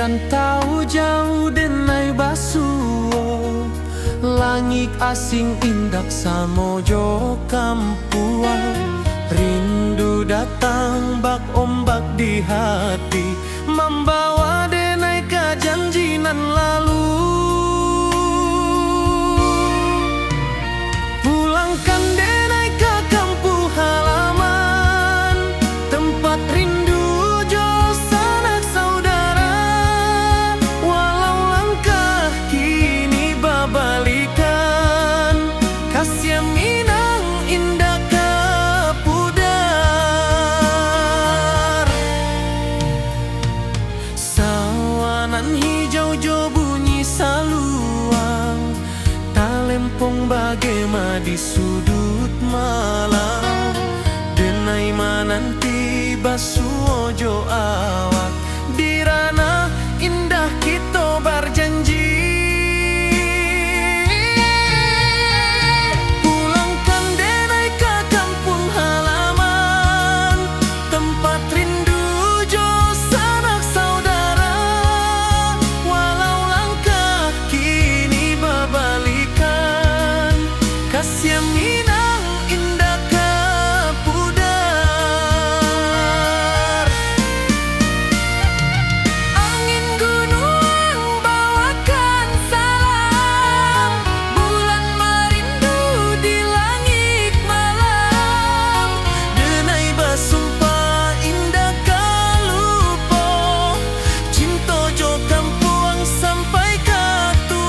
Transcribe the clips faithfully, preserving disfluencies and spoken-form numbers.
Rantau jauah denai basuo, langik asing indak samo jo kampuang. Rindu datang bak ombak di hati, mambawa denai ka janji nan lalu. Pulangkan denai ka kampuang halaman, tempat rindu jo sanak saudara. Walau langkah kini babalikan, kasiah Minang indak ka pudar. Sawanan hijau jo bunyi saluang, talempong bagema di suduik malam. Denai mananti basuo jo awak, di ranah indah kito barjanji. Pulangkan denai ka kampuang halaman, tempat rindu jo sanak saudara. Walau langkah kini babalikan, kasiah Minang indak ka pudar. Angin gunuang bawakan salam, bulan marindu di langik malam. Denai basumpah indak ka lupo, cinto jo kampuang sampai ka tuo.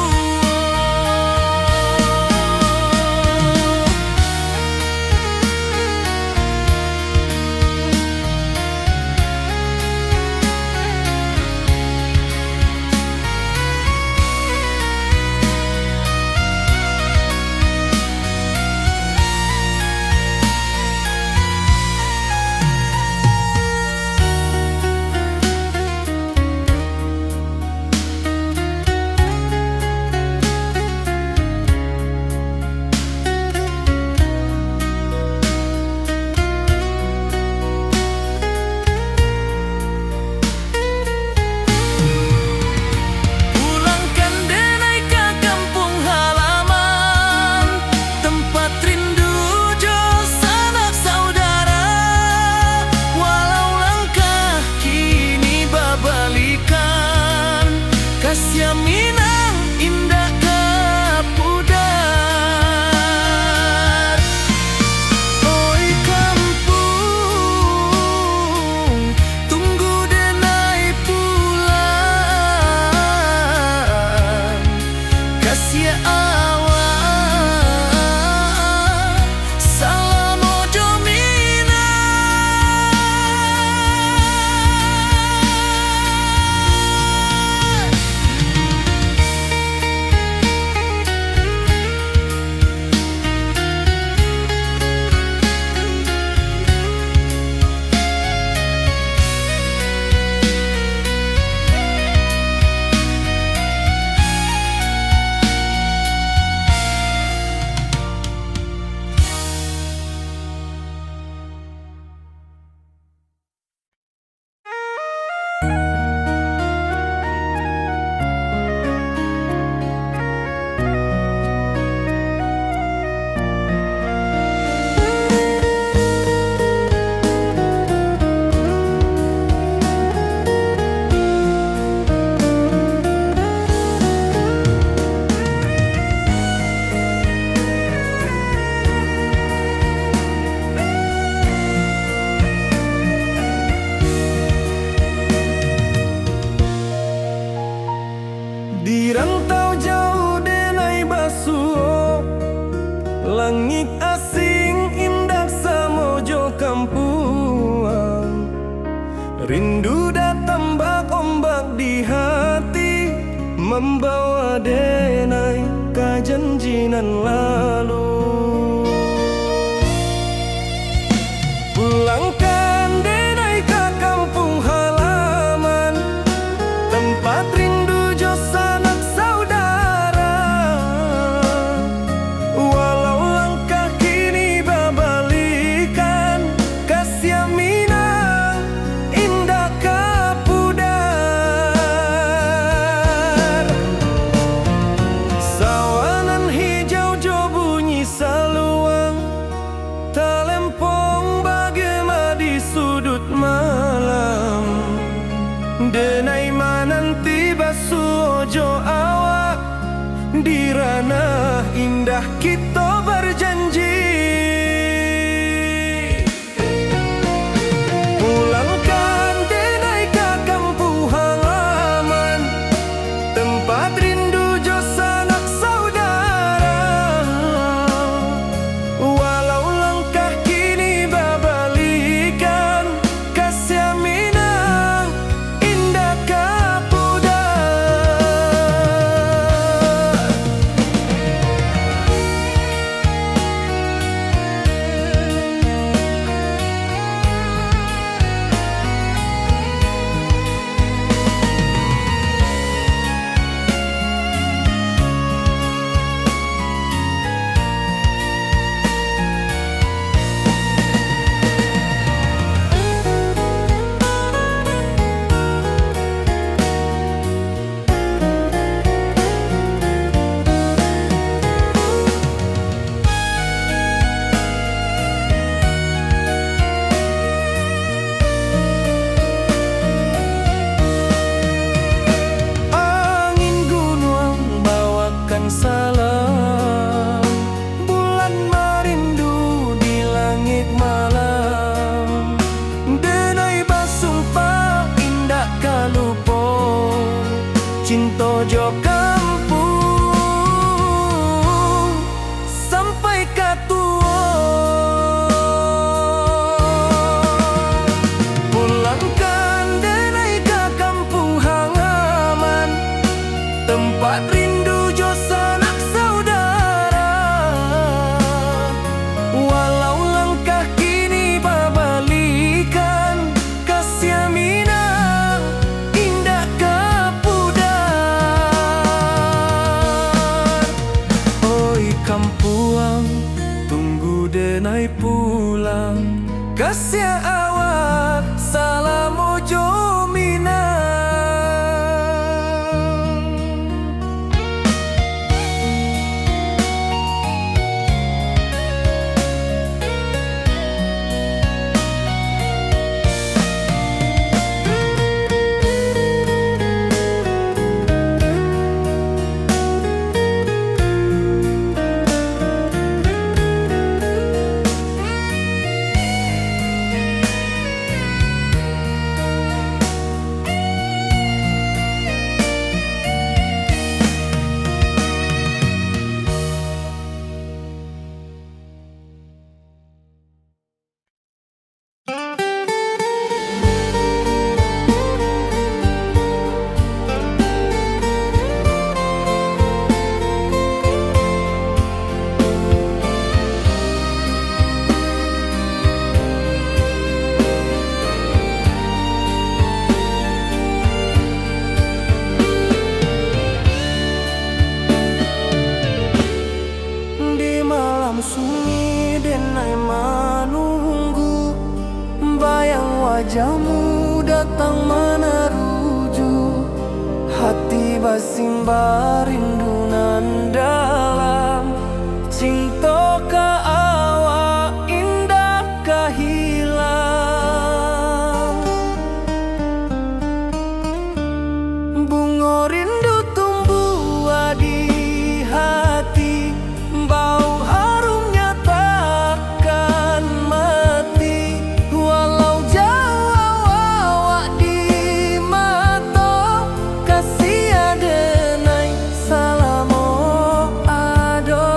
Pulangkan denai ka kampuang halaman, tempat rindu jo sanak saudara. Walau langkah kini babalikan, kasiah Minang indak ka pudar. Oi kampuang, tunggu denai pulang. Kasiah awak salamo jo Minang. Di rantau jauah denai basuo, langik asing indak samo jo kampuang. Rindu datang bak ombak di hati, mambawa denai ka janji nan lalu. Pulangkan denai ka kampuang halaman, tempat rindu jo sanak saudara. Walau langkah kini babalikan, kasiah Minang indak ka pudar. Kito bajanji, pulangkan denai ka kampuang halaman, tempat rindu jo sanak saudara. Walau langkah kini babalikan, kasiah Minang indak ka pudar. Angin gunuang bawakan salam, bulan marindu di langik malam. Denai basumpah indak ka lupo, cinto jo kampuang sampai ka tuo. Pulangkan denai ka kampuang halaman, tempat rindu jo sanak saudara. Walau langkah kini babalikan, kasiah Minang indak ka pudar. Oi kampuang, tunggu denai pulang, kasiah awak salamo jo Minang. Di malam sunyi denai manunggu, bayang wajahmu datang manaruju. Hati basimba rindu nan dalam, cinto ka awak indak ka hilang. Bungo rindu tumbuah di hati, bau harumnya takkan mati. Walau jauah awak di mato, kasiah denai salamo ado.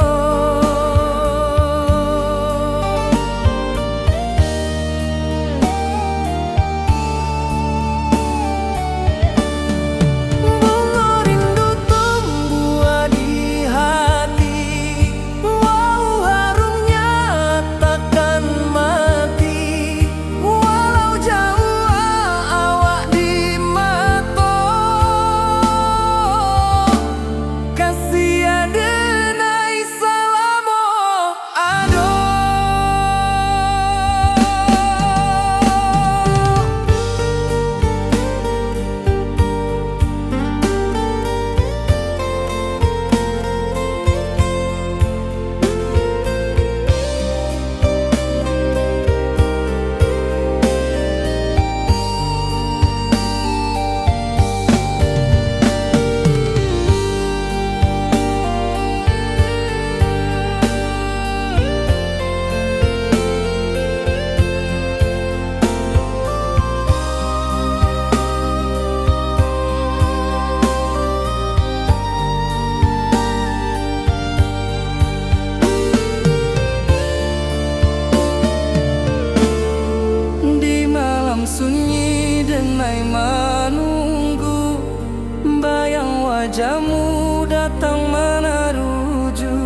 Jamu datang manaruju,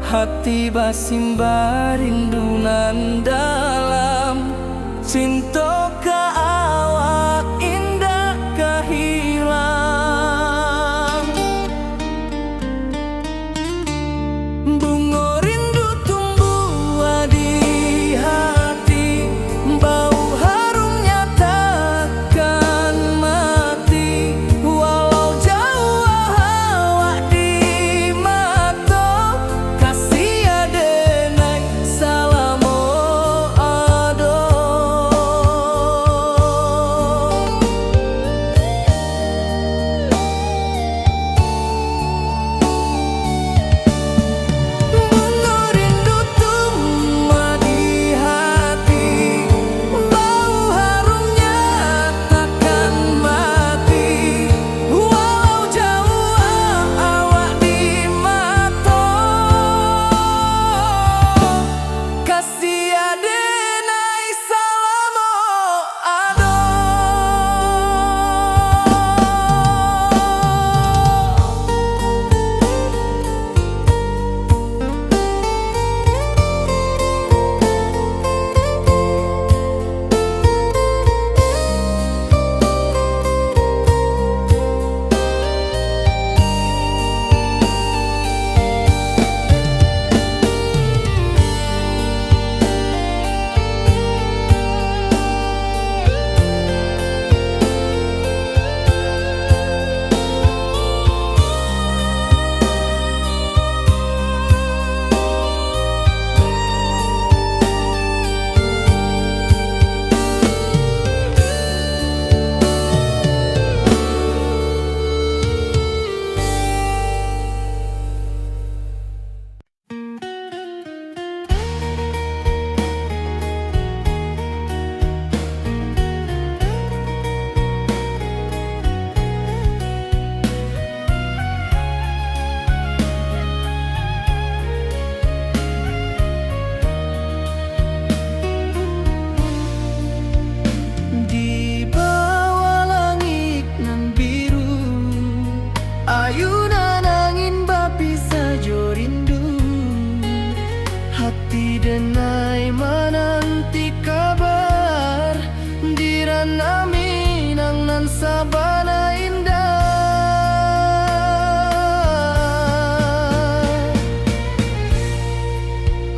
hati basimbah rindu nan dalam. Cinto ka awak indak ka hilang. Bungo rindu tumbuah di hati, bau harumnya takkan mati. Walau jauah awak di mato, kasih ado denai salamo ado. Bungo rindu tumbuah di hati, bau harumnya takkan mati. Walau jauah awak di mato, kasih ado denai salamo ado. Di bawah langik nan biru, ayunan angin bapisah jo rindu. Hati denai mananti kabar, di Ranah Minang nan sabana indah.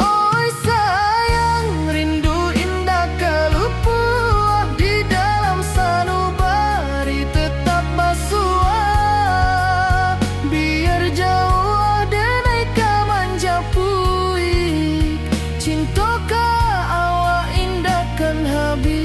Oi sayang, rindu indak ka lupuah, di dalam sanubari tetap basuah. Biar jauah denai ka manjapuik, cinto ka awak indak kan habis.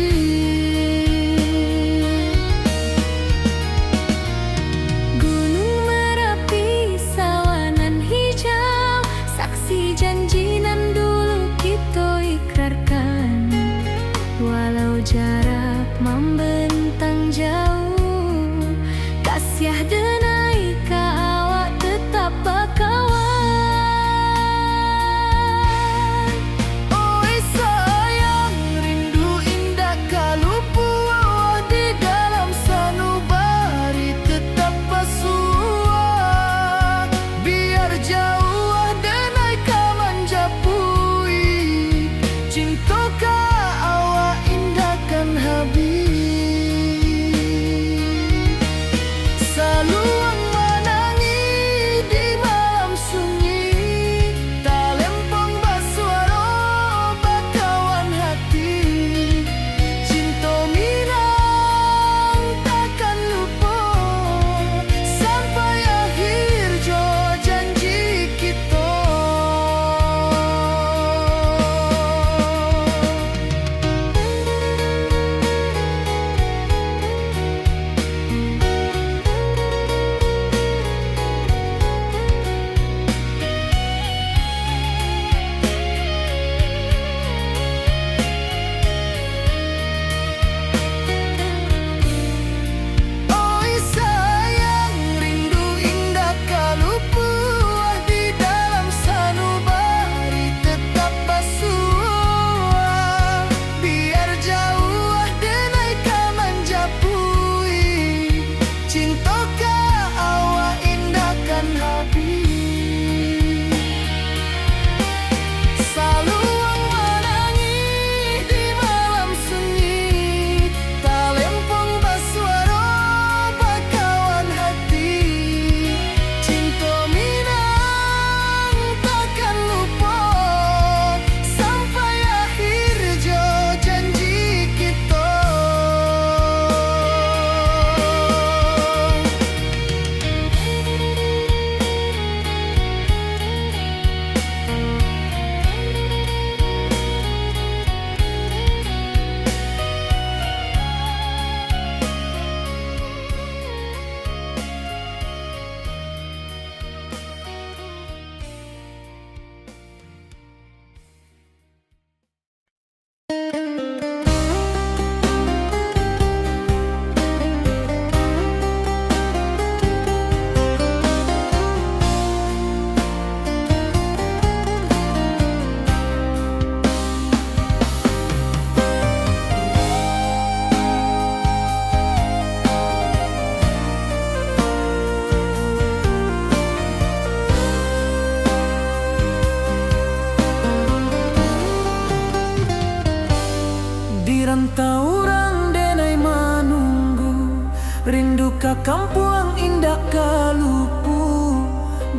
Rantau urang denai manunggu, rindu ka kampuang indak ka lupu,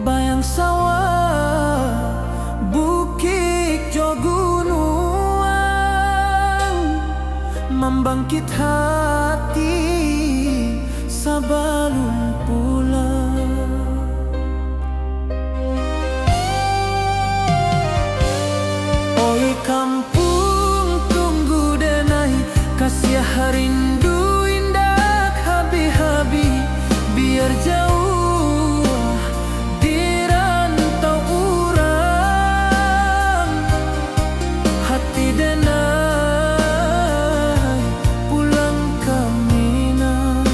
bayang sawah, bukik jo gunuang, mambangkit hati sabalun pulang. Oi kampuang, tunggu denai, kasiah rindu indak habih-habih, biar jauah di rantau urang, hati denai pulang ka Minang.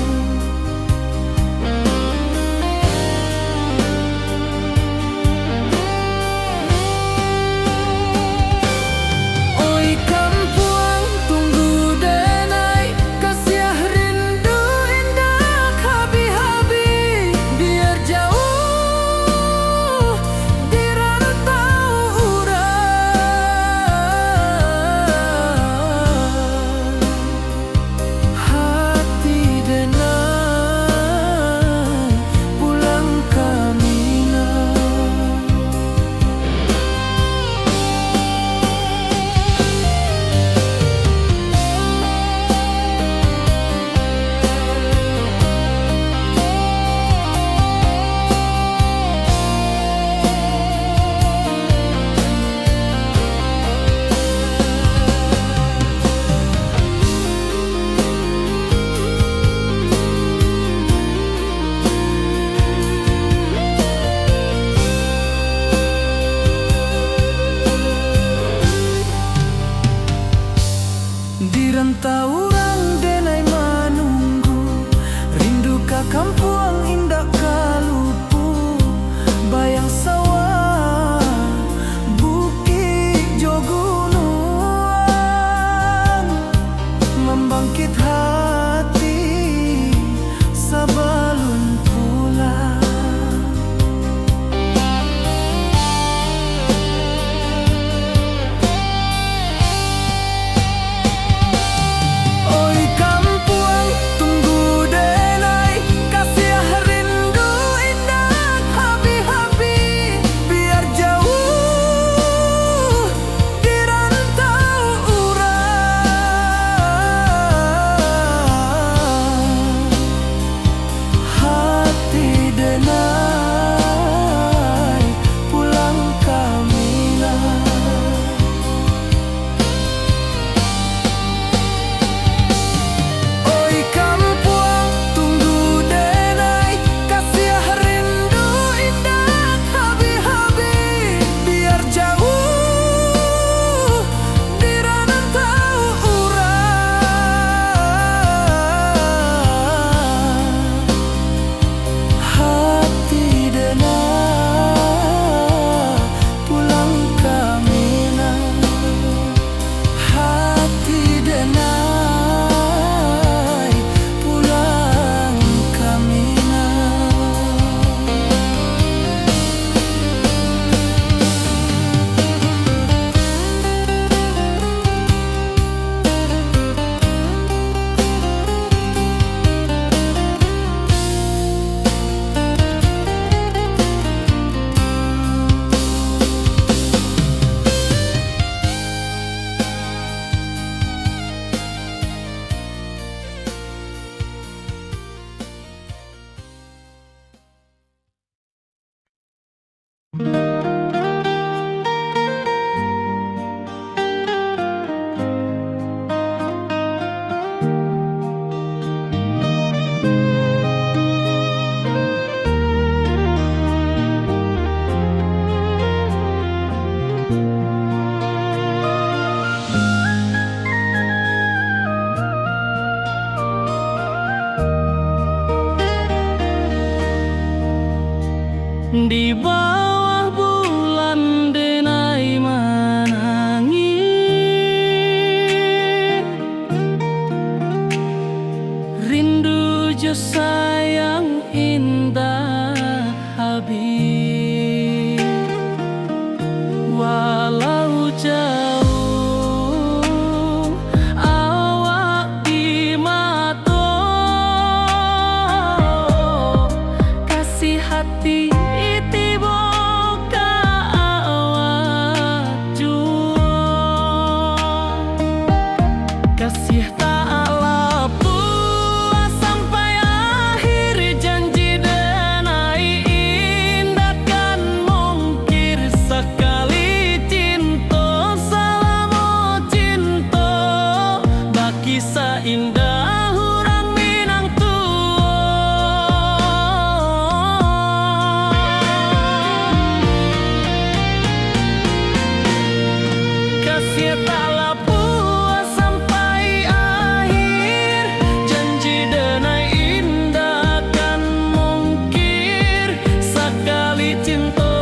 Kasiah tak lah puas sampai akhir, janji denai indak kan mungkir. Sakali cinto,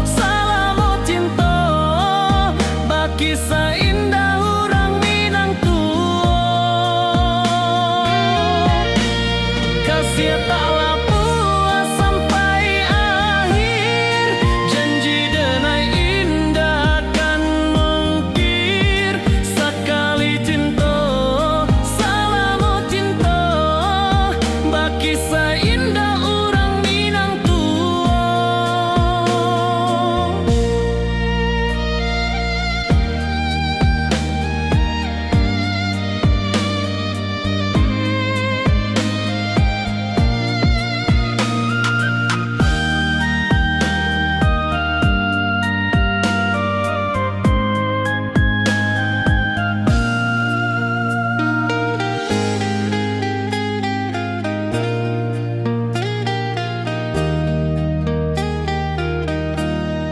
salamo cinto, bakisah indah urang Minang tuo. Kasiah tak lah puas sampai akhir, janji denai indak kan mungkir. Sakali cinto, salamo cinto, bakisah indah urang Minang tuo.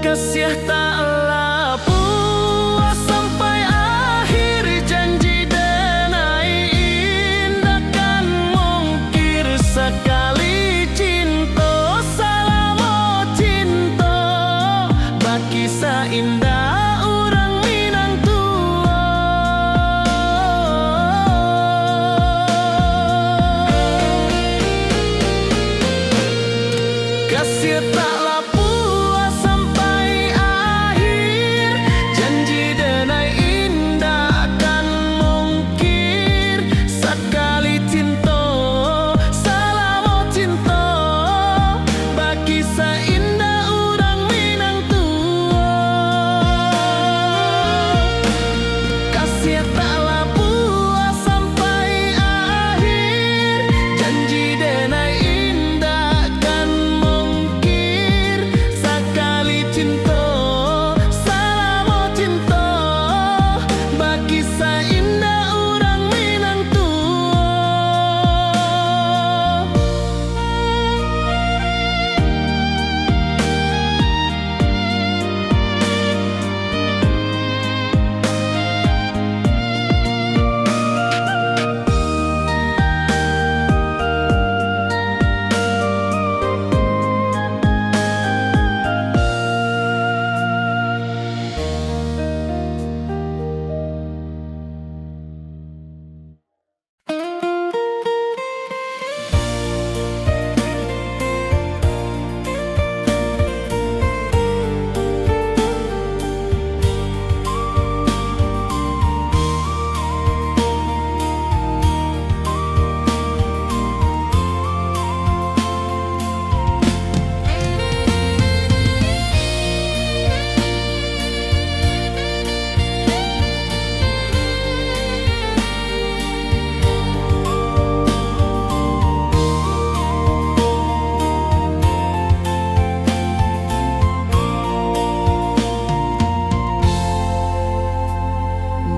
Kasiah tak lah puas sampai akhir, janji denai indak kan mungkir. Sakali cinto, salamo cinto, bakisah indah urang Minang tuo. Kasiah tak lah puas sampai akhir, janji denai indak kan mungkir. Sakali cinto, salamo cinto, bakisah indah urang Minang tuo. Kasiah tak lah puas sampai akhir, janji denai indak kan mungkir. Sakali cinto, salamo cinto, bakisah indah urang Minang tuo.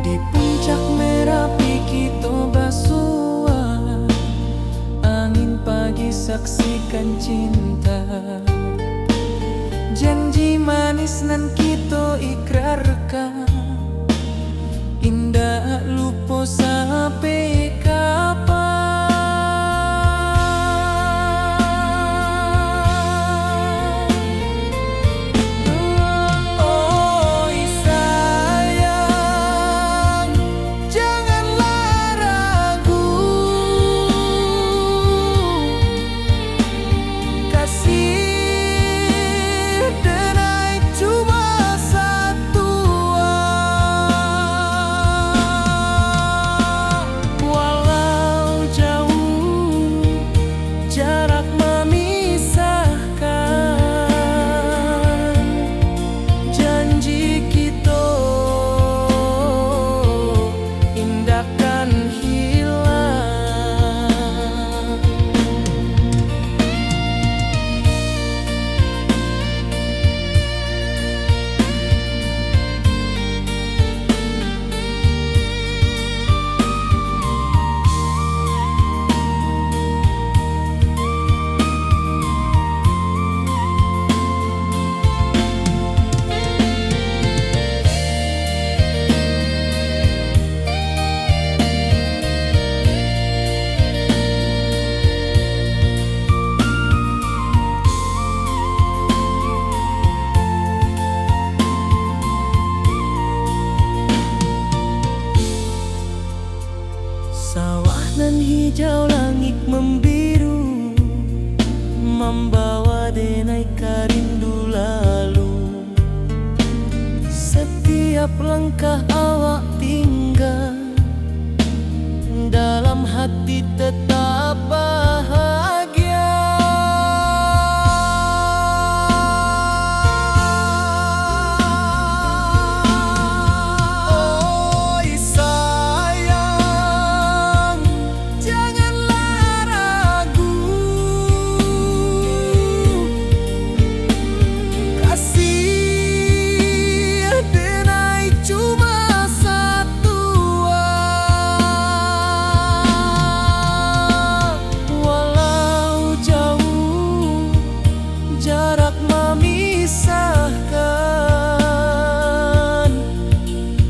Di puncak Merapi kito basua, angin pagi saksikan cinta. Janji manis nan kito ikrarkan, indak lupo sampai kapan. Oi sayang, janganlah ragu, kasih Jauh langik mambiru, mambawa denai ka rindu lalu. Satiap langkah awak tingga, dalam hati tetap bahagia. Oi sayang, janganlah ragu. Kasih denai cuma satu, ah. Walau jauh jarak mamisahkan,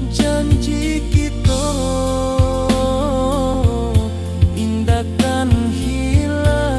janji kito indak kan hilang.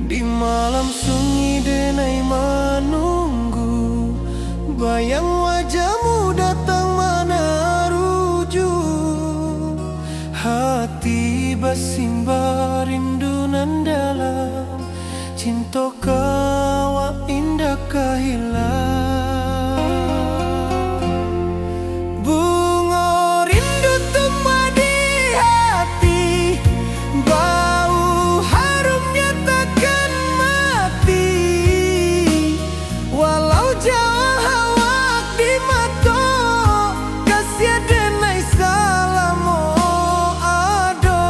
Di malam sunyi denai manunggu, bayang wajahmu datang manaruju. Hati basimba rindu nan dalam, cinto ka awak indak ka hilang. Bungo rindu tumbuah di hati, bau harumnya takkan mati. Walau jauah awak di mato, kasih denai salamo ado.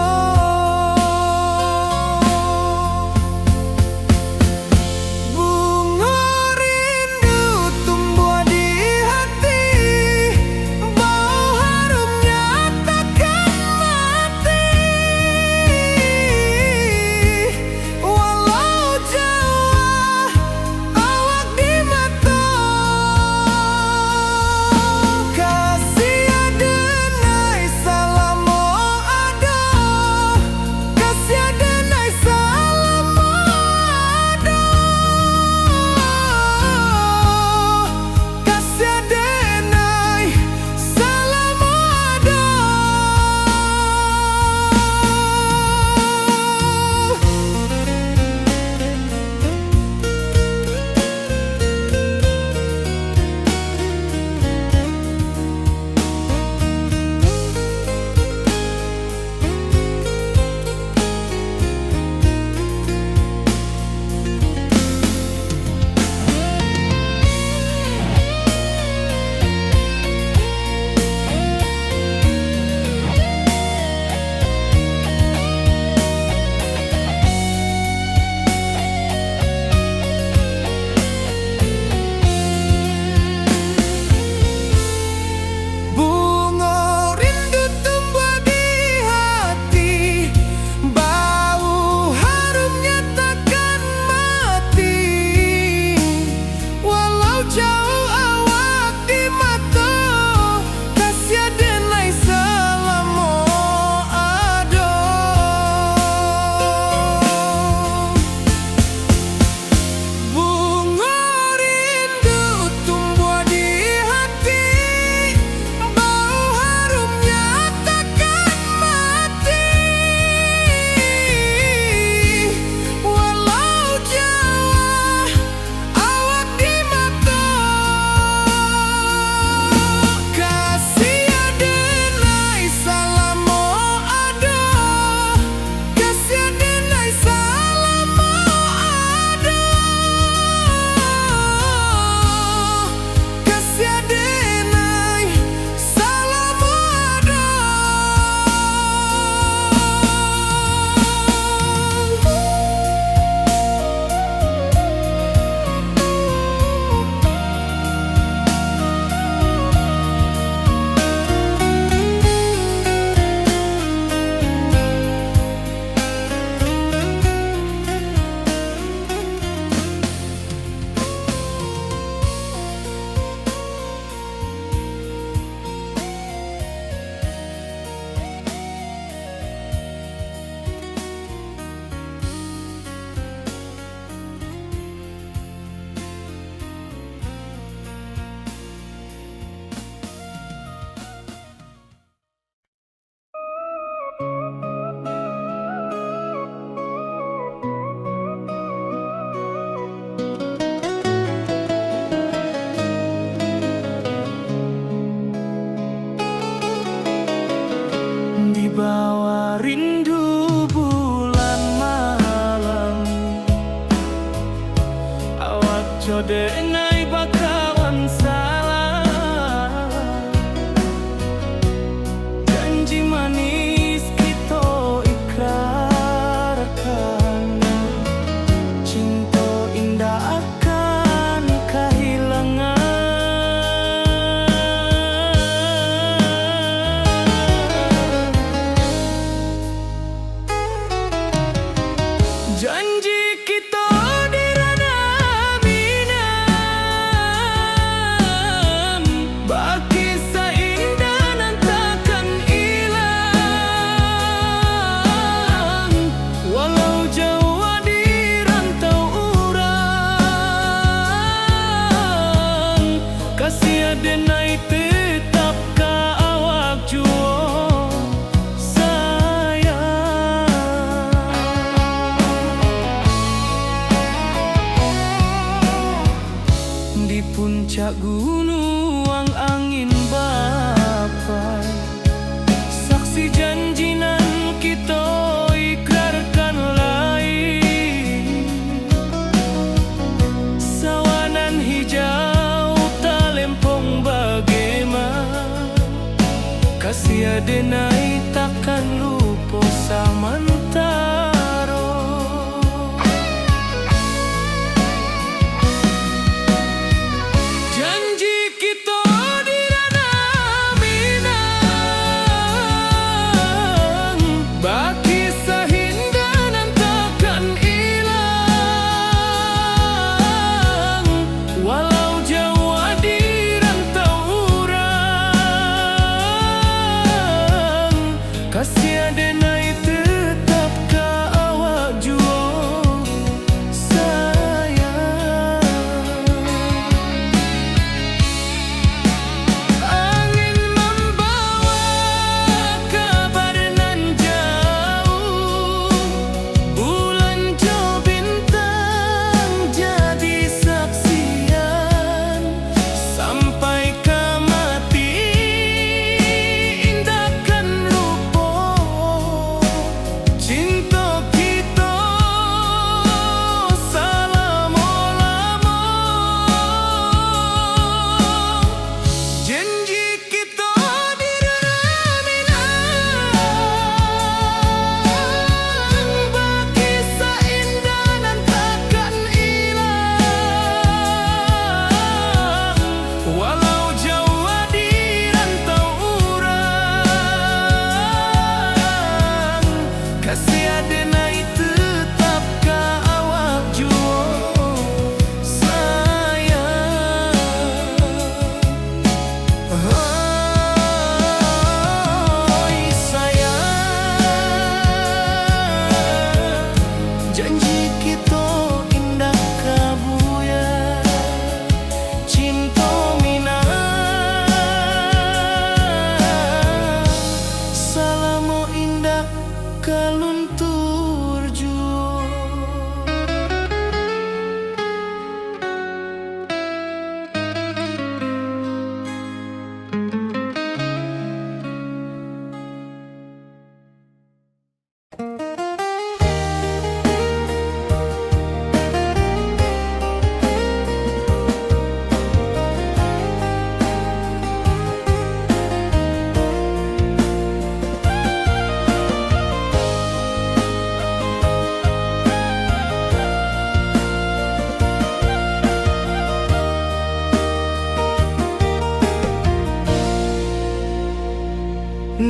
Rindu bulan malam, awak jo denai bakawan salam. Janji manis kito ikrarkan, cinto indak akan kahilangan. Janji kito di ranah Minang, bakisah indah nan takkan ilang. Walau jauah di rantau urang, kasih denai tetap ka awak juo, sayang. Di puncak gunuang angin bapai, saksi janji nan kito ikrarkan lai. Sawah nan hijau talempong bagema, kasih denai takkan lupo samantaro. Janji kito di ranah Minang, bakisah indah nan takkan ilang. Walau jauah di rantau urang, kasih denai tetap ka awak juo, sayang. Angin mambawa kabar nan jauh, bulan jo bintang jadi saksian. Sampai ka mati indak kan lupo, cinto kito salamo-lamo. Janji kito di ranah Minang, bakisah indah nan takkan ilang. Walau jauah di rantau urang, kasih denai tetap ka awak juo, sayang. Oi sayang, janji kito indak ka buyar. Cinto Minang salamo indak ka luntur juo.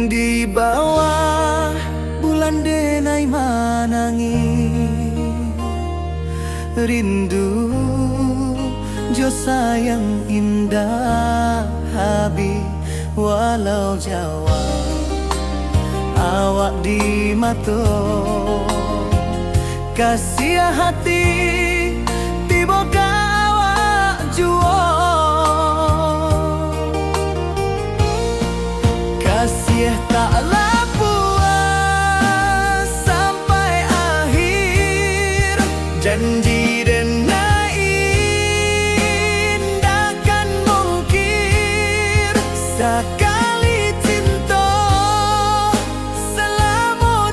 Di bawah bulan denai manangih, rindu jo sayang indak habih, walau jauah awak di mato. Kasiah hati tibo ka awak juo. Kasiah tak lapuah sampai akhir. Janji denai indak kan mungkir. Sakali cinto, salamo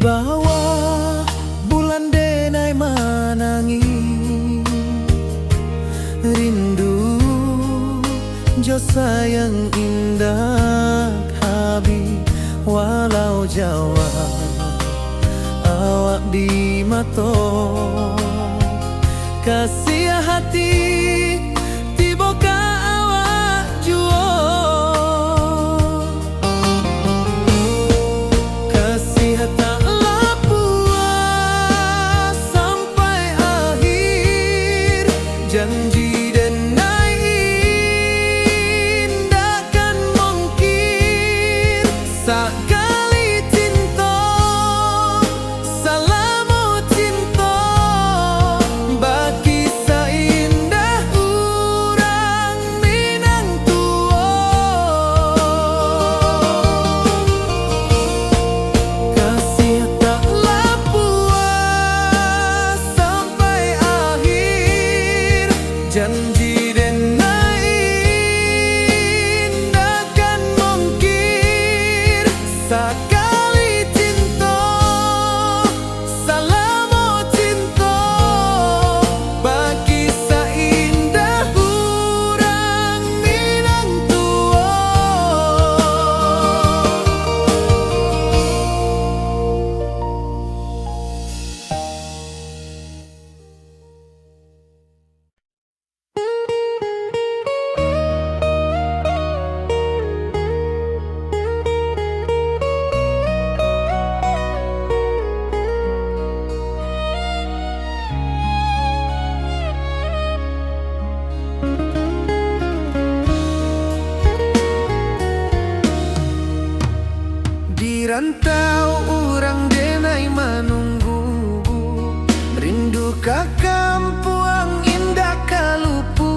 Bawah bulan denai manangih, rindu jo sayang indak habih, walau jauah awak di mato. Kasiah hati tibo ka awak juo. Kasiah tak lah puas sampai akhir, janji denai indak kan mungkir. Sakali cinto, salamo cinto, bakisah indah urang Minang tuo. Kasiah tak lah puas sampai akhir, janji denai indak kan mungkir. Sakali cinto, salamo cinto, bakisah indah urang Minang tuo. Di rantau urang denai manunggu, rindu ka kampuang indak ka lupu.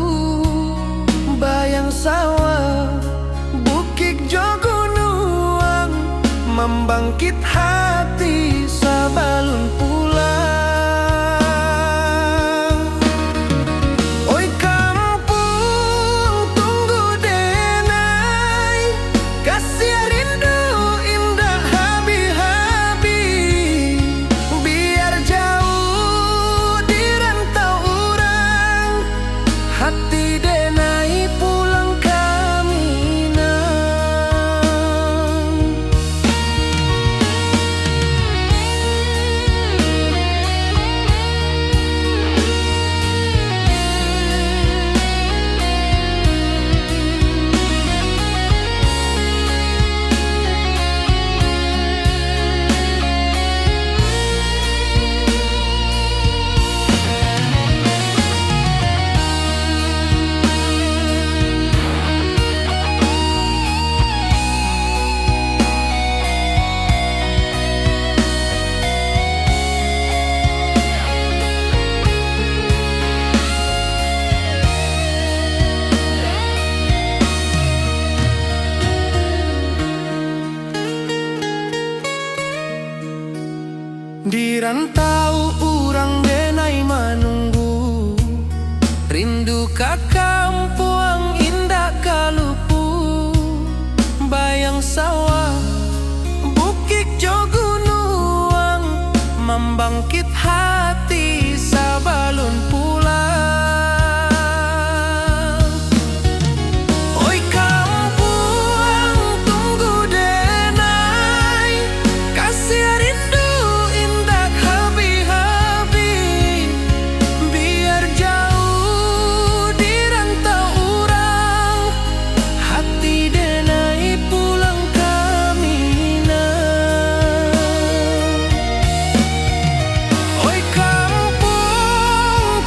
Bayang sawah, bukik jo gunuang, mambangkit hati sabalun pulang. Oi kampuang, tunggu denai, kasiah rindu indak habih-habih. Biar jauah di rantau urang, hati denai pulang ka Minang. Di rantau urang denai manunggu, rindu ka kampuang indak ka lupu. Bayang sawah, bukik jo gunuang, mambangkit hati sabalun pulang. Oi kampuang, tunggu denai, kasiah rindu indak habih-habih. Biar jauah di rantau urang, hati denai pulang ka Minang. Oi kampuang,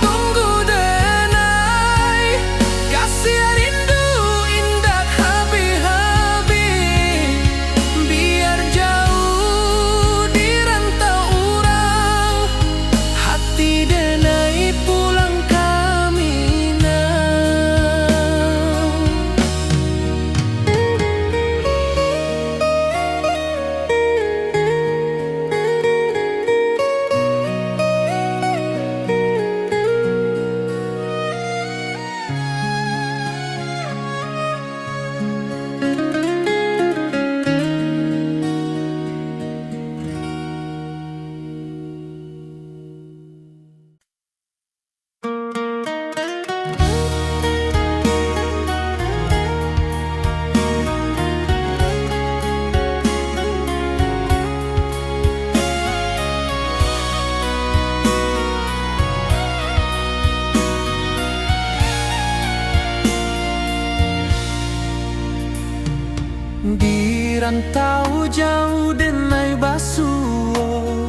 Jauah denai basuo,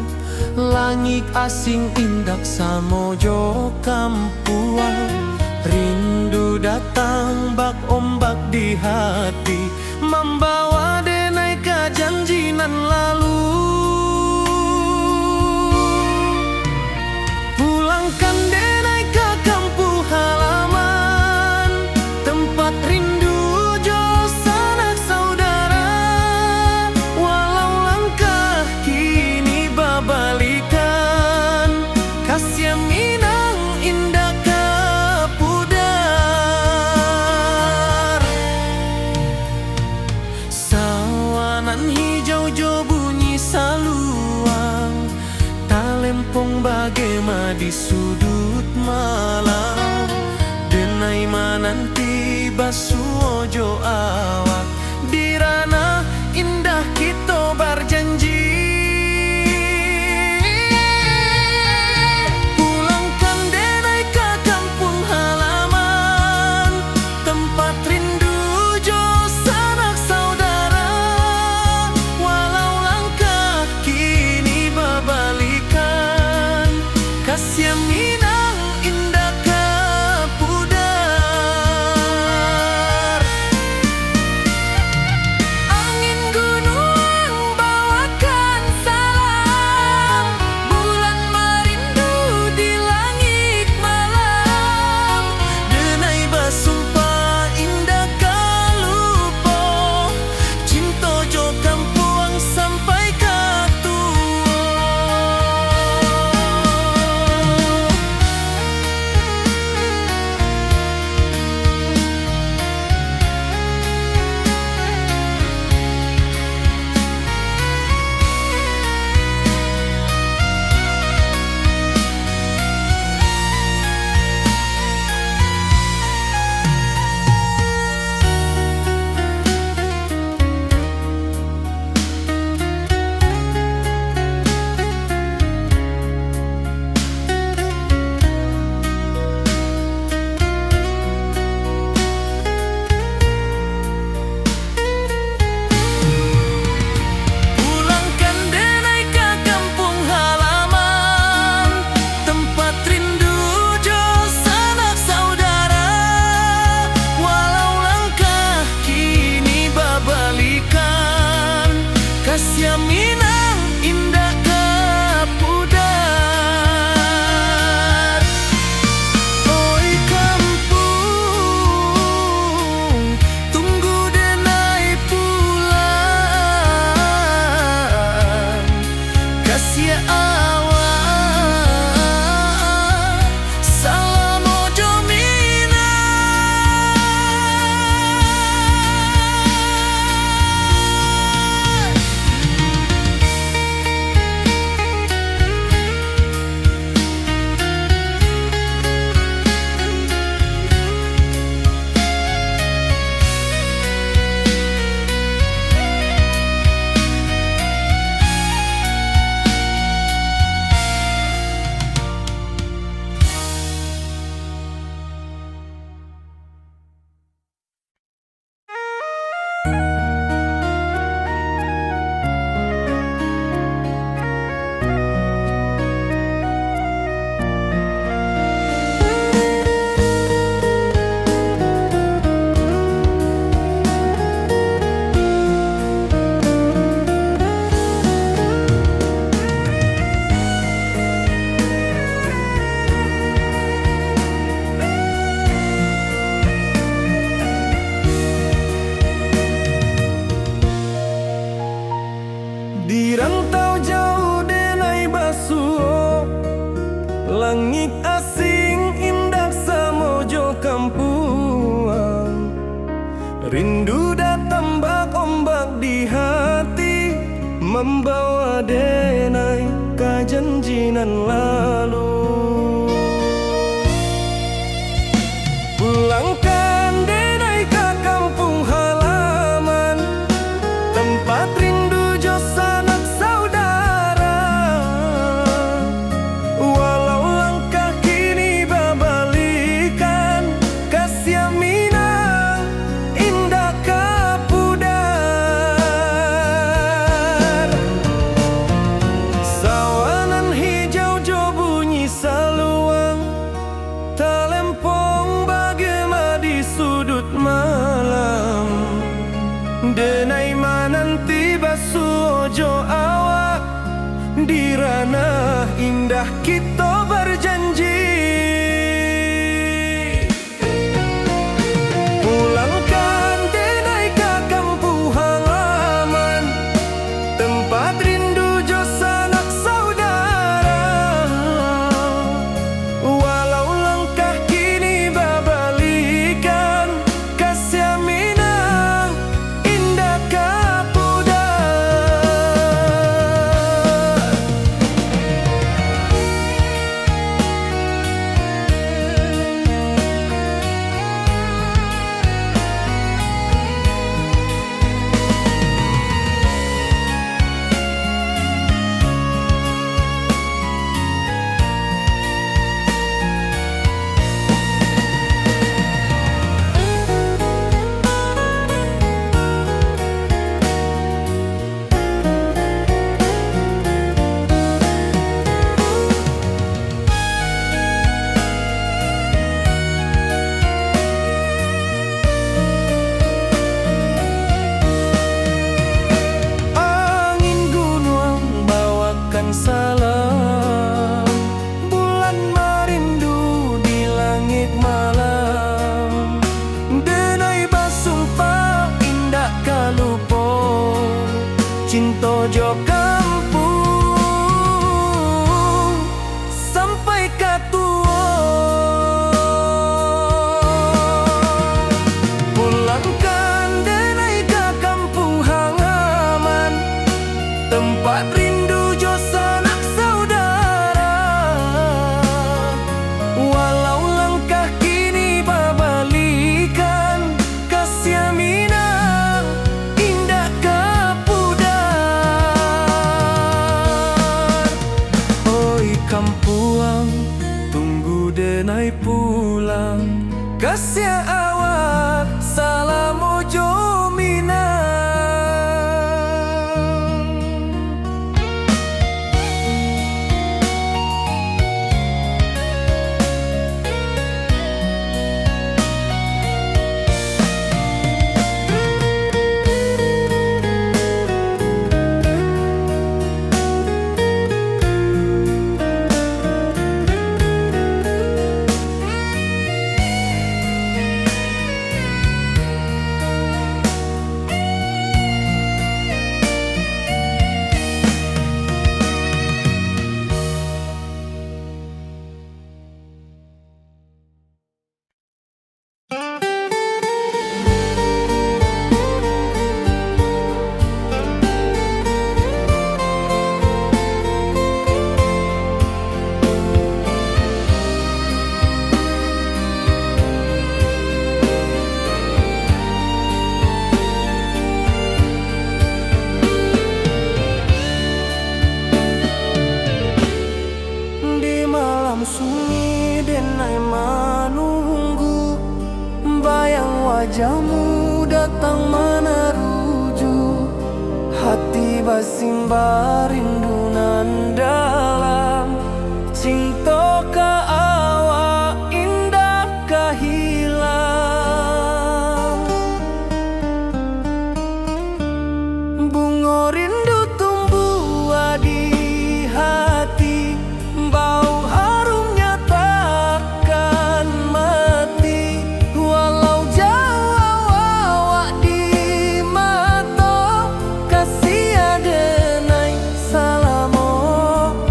langik asing indak samo jo kampuang. Rindu datang bak ombak di hati, mambawa denai ka janji nan lalu. Pulangkan denai ka kampuang halaman, tempat rindu jo sanak saudara. Walau langkah kini babalikan, kasiah Minang indak ka pudar. Sawah nan hijau jo bunyi saluang, talempong bagema di suduik malam. Denai mananti basuo jo awak, di ranah indah kito barjanji. Pulangkan denai ka kampuang halaman, tempat rindu jo sanak saudara. Walau langkah kini babalikan, kasiah Minang indak ka pudar. Angin gunuang bawakan salam, bulan marindu di langik malam. Denai basumpah indak ka lupo, cinto jo kampuang sampai ka tuo. Pulangkan denai ka kampuang halaman, tempat rindu jo sanak saudara. Walau langkah kini babalikan, kasiah Minang indak ka pudar. Oi kampuang, tunggu denai pulang, kasiah awak salamo jo Minang. Di rantau jauah denai basuo, langik asing indak samo jo kampuang. Rindu datang bak ombak di hati, mambawa denai ka janji nan lalu. Pulangkan denai ka kampuang halaman, tempat rindu jo sanak saudara. Walau langkah kini babalikan, kasiah Minang indak ka pudar. Di ranah indah kito barjanji. Pulangkan denai ka kampuang halaman, tempat rindu jo sanak saudara. Walau langkah kini babalikan, kasiah Minang indak ka pudar. Angin gunuang bawakan salam, bulan marindu di langik malam. Denai basumpah indak ka lupo, cinto jo kampuang sampai ka tuo. Pulangkan denai ka kampuang halaman, tempat rindu jo sanak saudara. Walau langkah kini babalikan, kasiah Minang indak ka pudar. Oi kampuang, tunggu denai pulang. Kasiah awak, salamo jo Minang. Di malam sunyi denai manunggu, bayang wajahmu datang manaruju. Hati basimbah rindu nan dalam, cinto ka awak indak ka hilang. Bungo rindu tumbuah di hati, bau harumnya takkan mati. Walau jauah awak di mato, kasiah denai salamo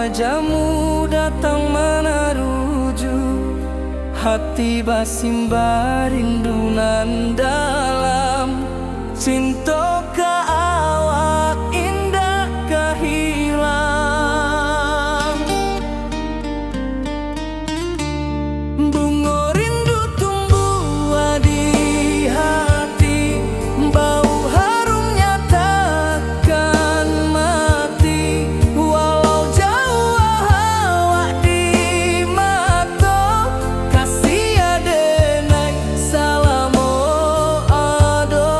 Jamu datang manaruju, hati basimbah rindu nan dalam. Cinto ka awak indak ka hilang. Bungo rindu tumbuah di hati, bau harumnya takkan mati. Walau jauah awak di mato, kasih adenai salamo ado.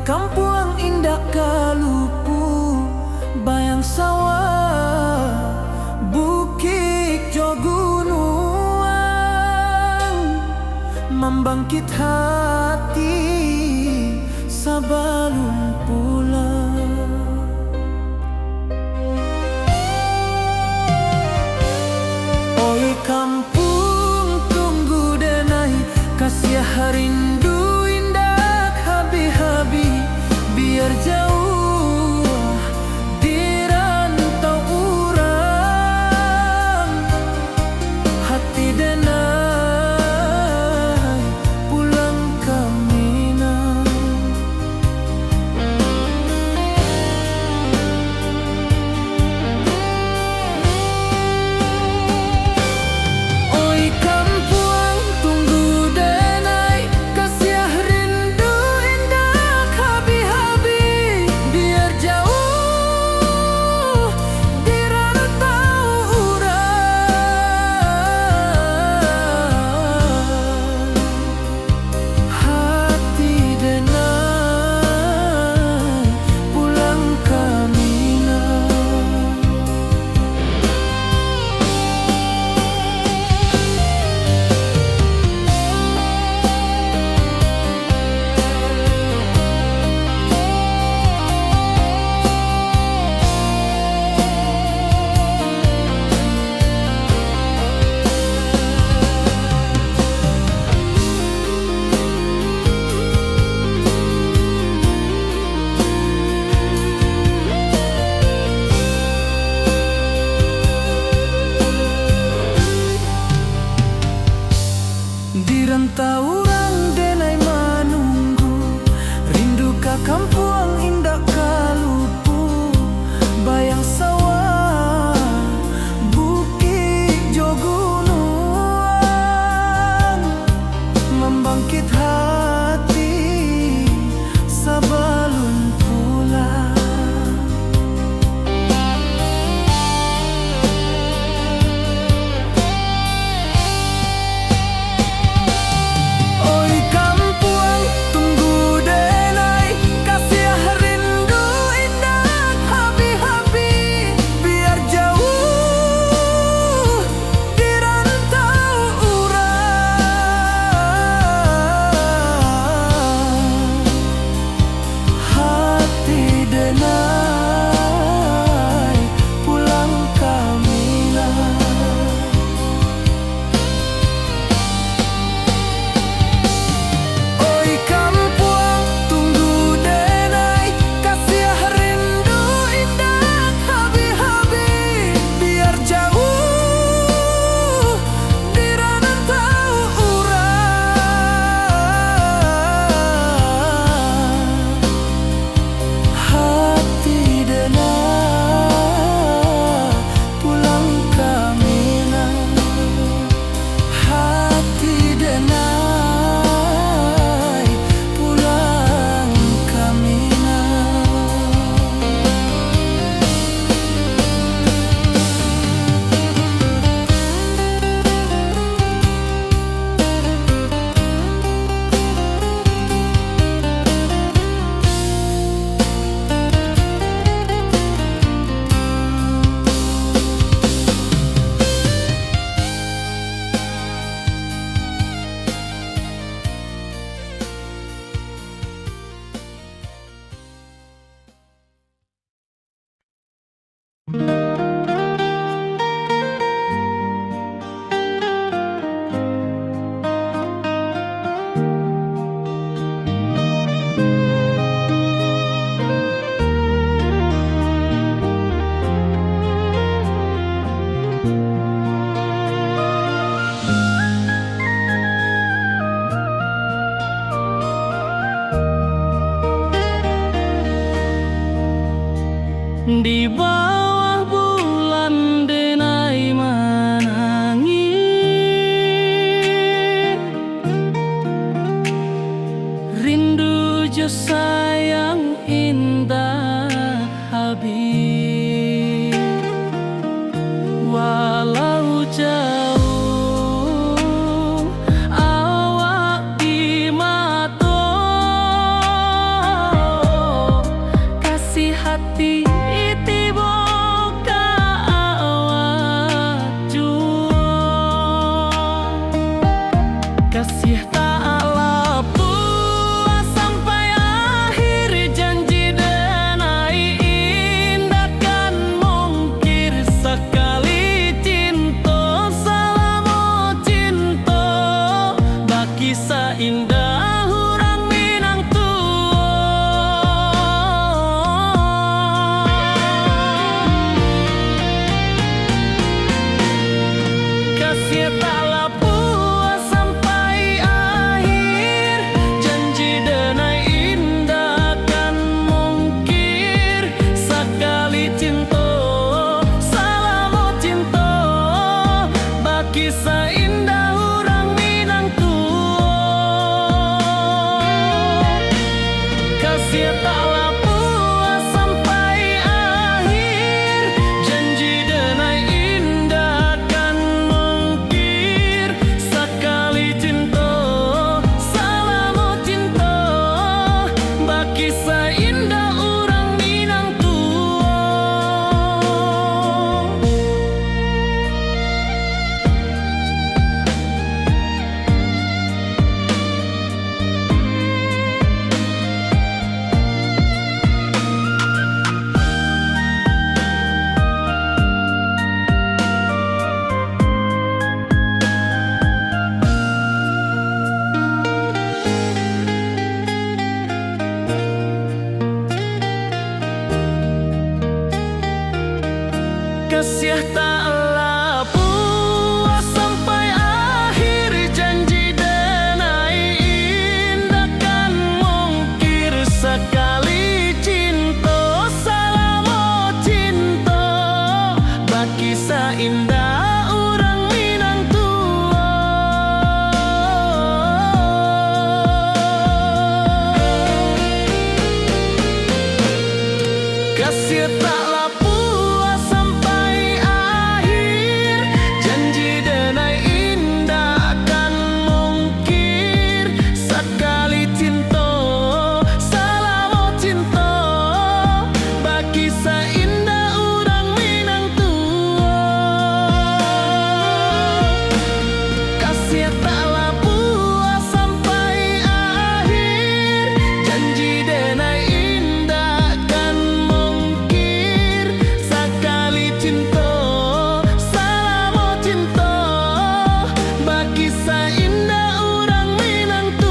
Kampuang indak ka lupo, bayang sawah, bukik jo gunuang, mambangkik hati sabalun pulang. Oi kampuang, tunggu denai, kasiah rindu indak habih-habih, biar jauah di rantau urang, hati denai pulang ka Minang. Oi kampuang, tunggu denai, kasiah rindu indak habih-habih, biar jauah di rantau urang, hati denai pulang ka Minang. Di rantau urang denai manunggu, rindu ka kampuang indak ka lupo, bayang sawah, bukik jo gunuang, mambangkik hati sabalun pulang. Oi kampuang, tunggu denai, kasiah rindu indak habih-habih, biar jauah di rantau urang, hati denai pulang ka Minang. Oi kampuang, tunggu denai, kasiah rindu indak habih-habih, biar jauah di rantau urang, hati denai pulang ka Minang, hati denai pulang ka Minang. Di bawah bulan denai manangih, rindu jo sayang indak habih. Walau jauah awak di mato, Tibo ka awak juo. Kasiah tak lapuah sampai akhir, janji denai indak kan mungkir. Sakali cinto, salamo cinto, bakisah indah urang Minang tuo. Kasiah tak lapuah sampai akhir, janji denai indak kan mungkir. Sakali cinto, salamo cinto, bakisah indah urang Minang tuo. Kasiah tak lapuah sampai akhir, janji denai indak kan mungkir. Sakali cinto, salamo cinto, bakisah indah urang Minang tuo. Kasiah tak lapuah sampai akhir, janji denai indak kan mungkir. Sakali cinto, salamo cinto, bakisah indah urang Minang tuo. Kasiah tak lapuah sampai akhir, janji denai indak kan mungkir. Sakali cinto, salamo cinto, bakisah indah urang Minang tuo. Kasiah tak lapuah sampai akhir, janji denai indak kan mungkir. Sakali cinto, salamo cinto, bakisah indah urang Minang tuo.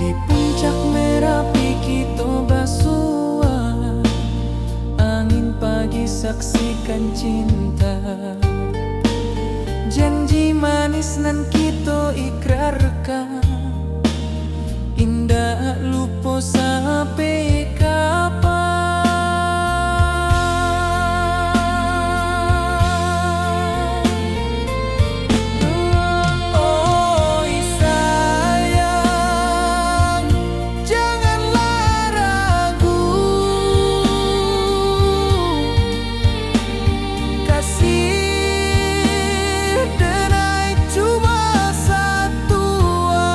Di puncak Merapi kito basua, angin pagi saksikan cinta. Janji manis nan kito ikrarkan, indak lupo sampai kapan. Oi sayang, janganlah ragu, kasih denai cuma satua.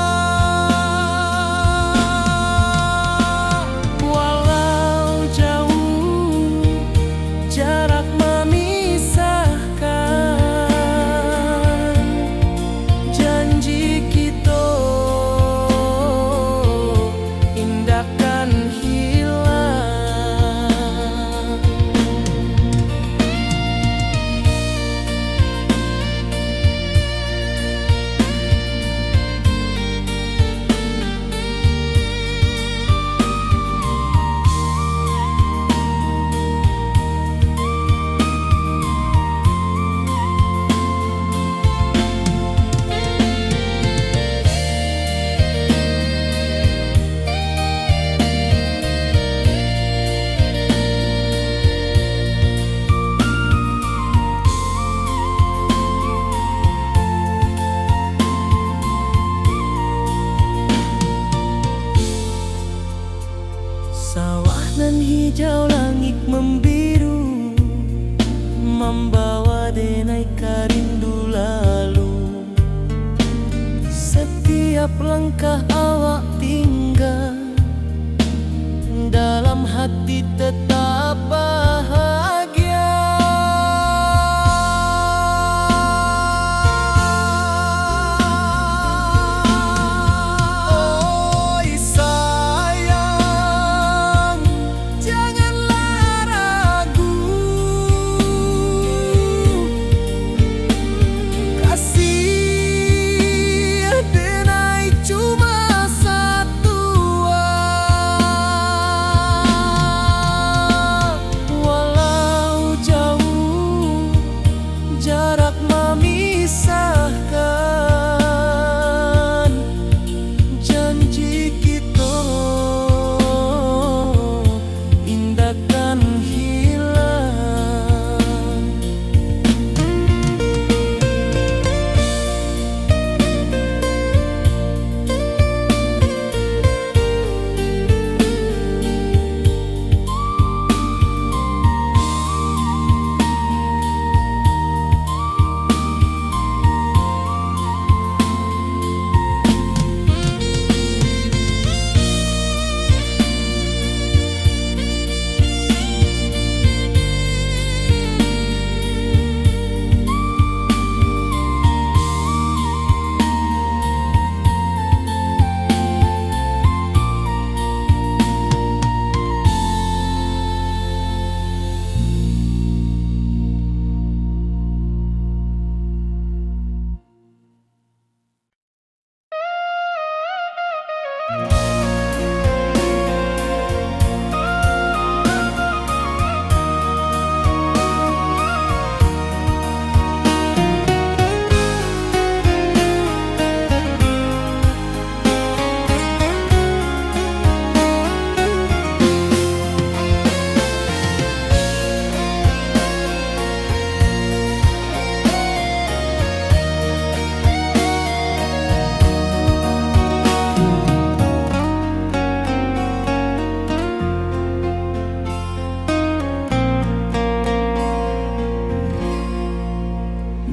Langkah awak tingga, dalam hati tetap bahagia. Oi sayang, janganlah ragu. Kasih denai cuma satu, walau jauh jarak mamisahkan, janji kito indak kan hilang.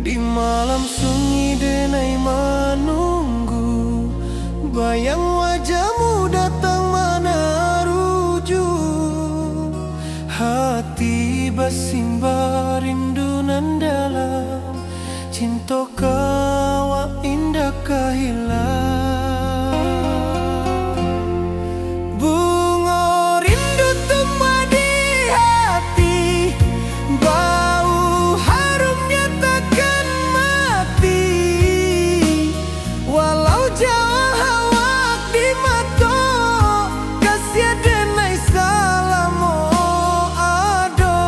Di malam sunyi denai manunggu, bayang wajahmu datang manaruju. Hati basimba rindu nan dalam, cinto ka awak indak ka hilang. Bungo rindu tumbuah di hati, bau harumnya takkan mati. Walau jauah awak di mato, kasih denai salamo ado.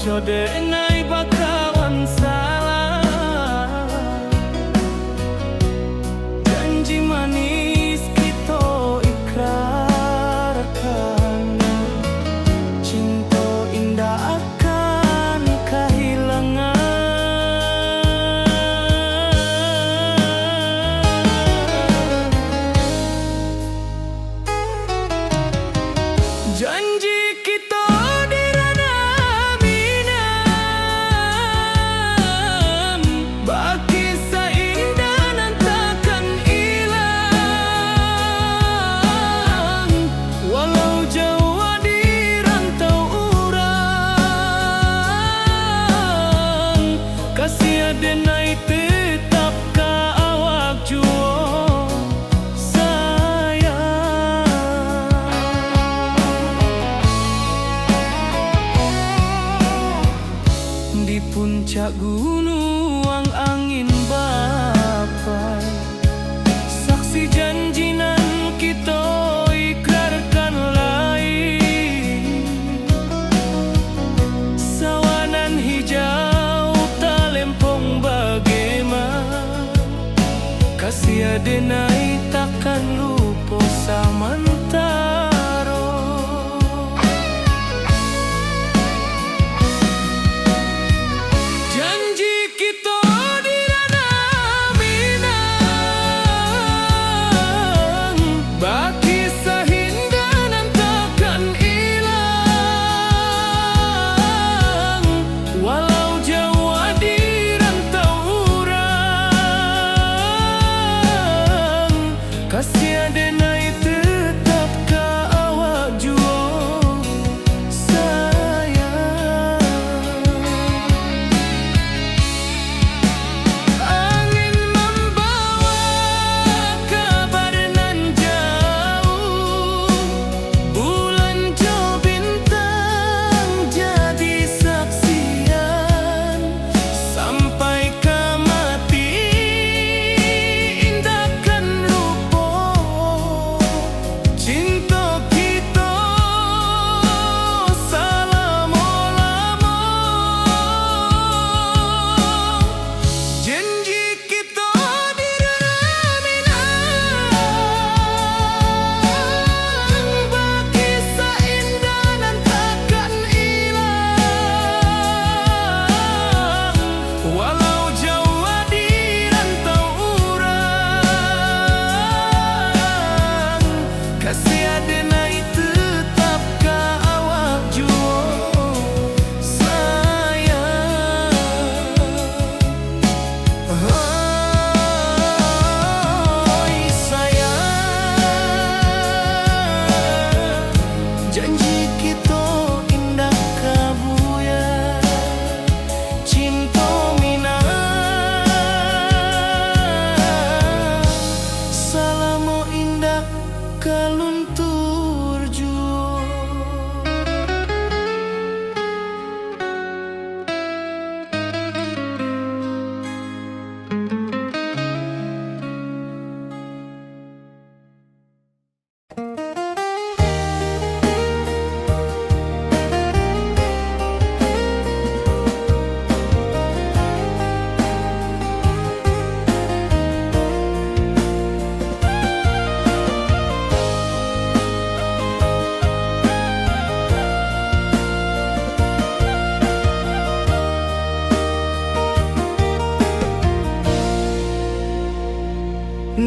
Yo denai bakawan salah, janji manis kito ikrarkan, cinto indak akan kahilangan. Janji kito di ranah Minang, bakisah indah nan takkan ilang. Walau jauah di rantau urang, kasih aden ai tetap ka awak juo, sayang. Di puncak gunuang angin bapai, saksi janji nan kito ikrarkan lai. Sawah nan hijau talempong bagema, kasih aden ai takkan lupo samantaro. Janji kito di ranah Minang, bakisah indah nan takkan ilang. Walau jauah di rantau urang, kasih aden ai tetap ka awak juo, sayang. Angin mambawa kabar nan jauah, bulan jo bintang jadi saksian. Sampai ka mati indak kan lupo cinto kito salamo-lamo. Janji kito di ranah Minang, bakisah indah nan takkan ilang. Walau jauah di rantau urang, kasih aden ai tetap ka awak juo, sayang. Hoi sayang, janji kito indak ka buyar. Cinto Minang salamo indak ka luntur juo.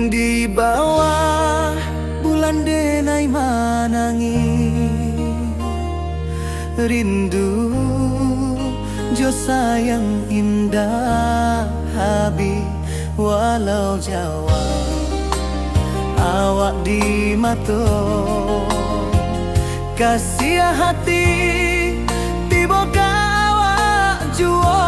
Di bawah bulan denai manangih, rindu jo sayang indak habih. Walau jauah awak di mato, kasiah hati tibo ka awak juo.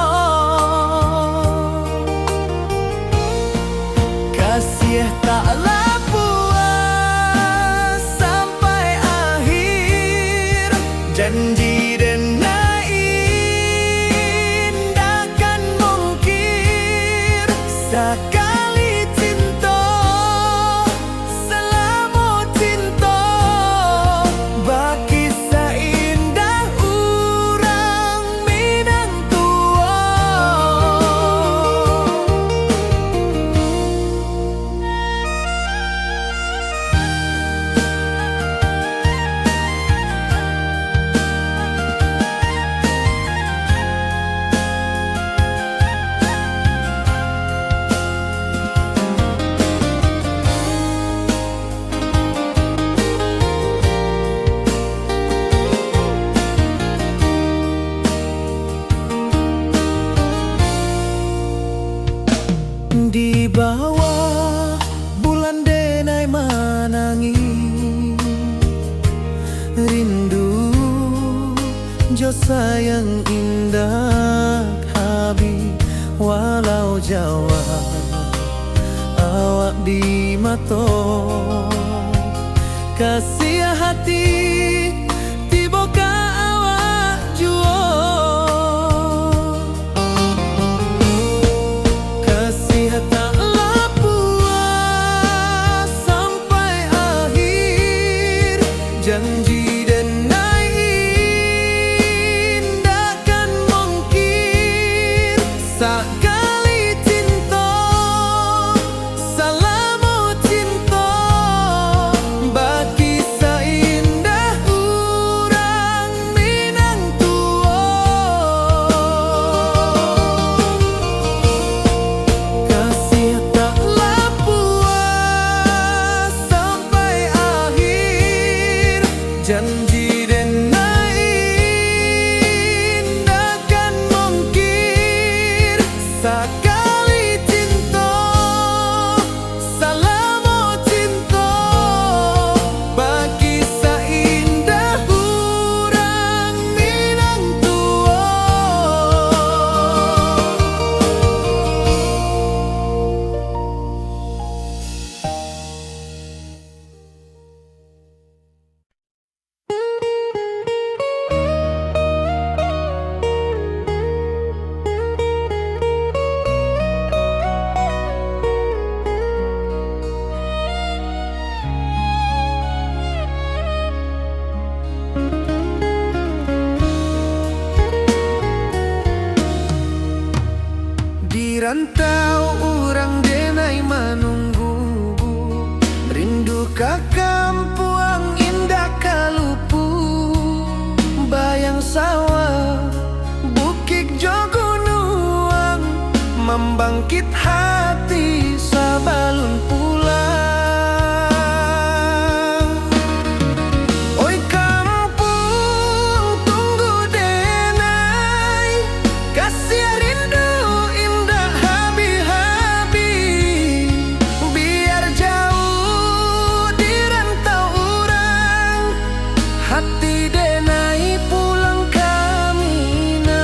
Kasiah taklah puas sampai akhir, janji denai indak kan mungkir. Sakali cinto, salamo cinto, bakisah indah urang Minang. Yo sayang indak habih, walau jauah awak di mato. Kasiah hati tibo ka awak juo. Kasiah tak lah puas sampai akhir. Janji denai indak kan mungkir. Sakali cinto, salamo cinto, bakisah indah urang Minang tuo. Kasiah tak lah puas sampai akhir. Janji denai indak kan mungkir. Sakali cinto, salamo cinto, bakisah indah urang Minang tuo. Di rantau urang denai manunggu, rindu ka kampuang indak ka lupu. Bayang sawah, bukik jo gunuang, mambangkit hati sabalun pulang. Oi kampuang, tunggu denai, kasiah rindu indak habih-habih. Biar jauah di rantau urang, hati denai pulang ka Minang.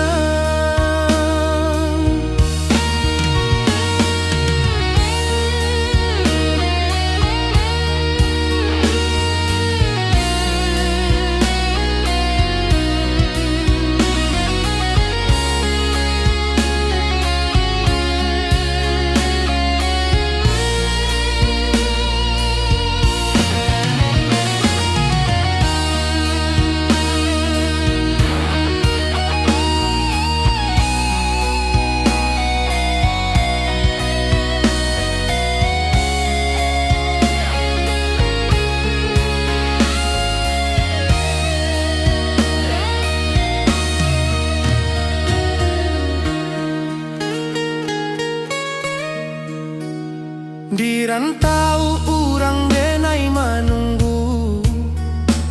Di rantau urang denai manunggu,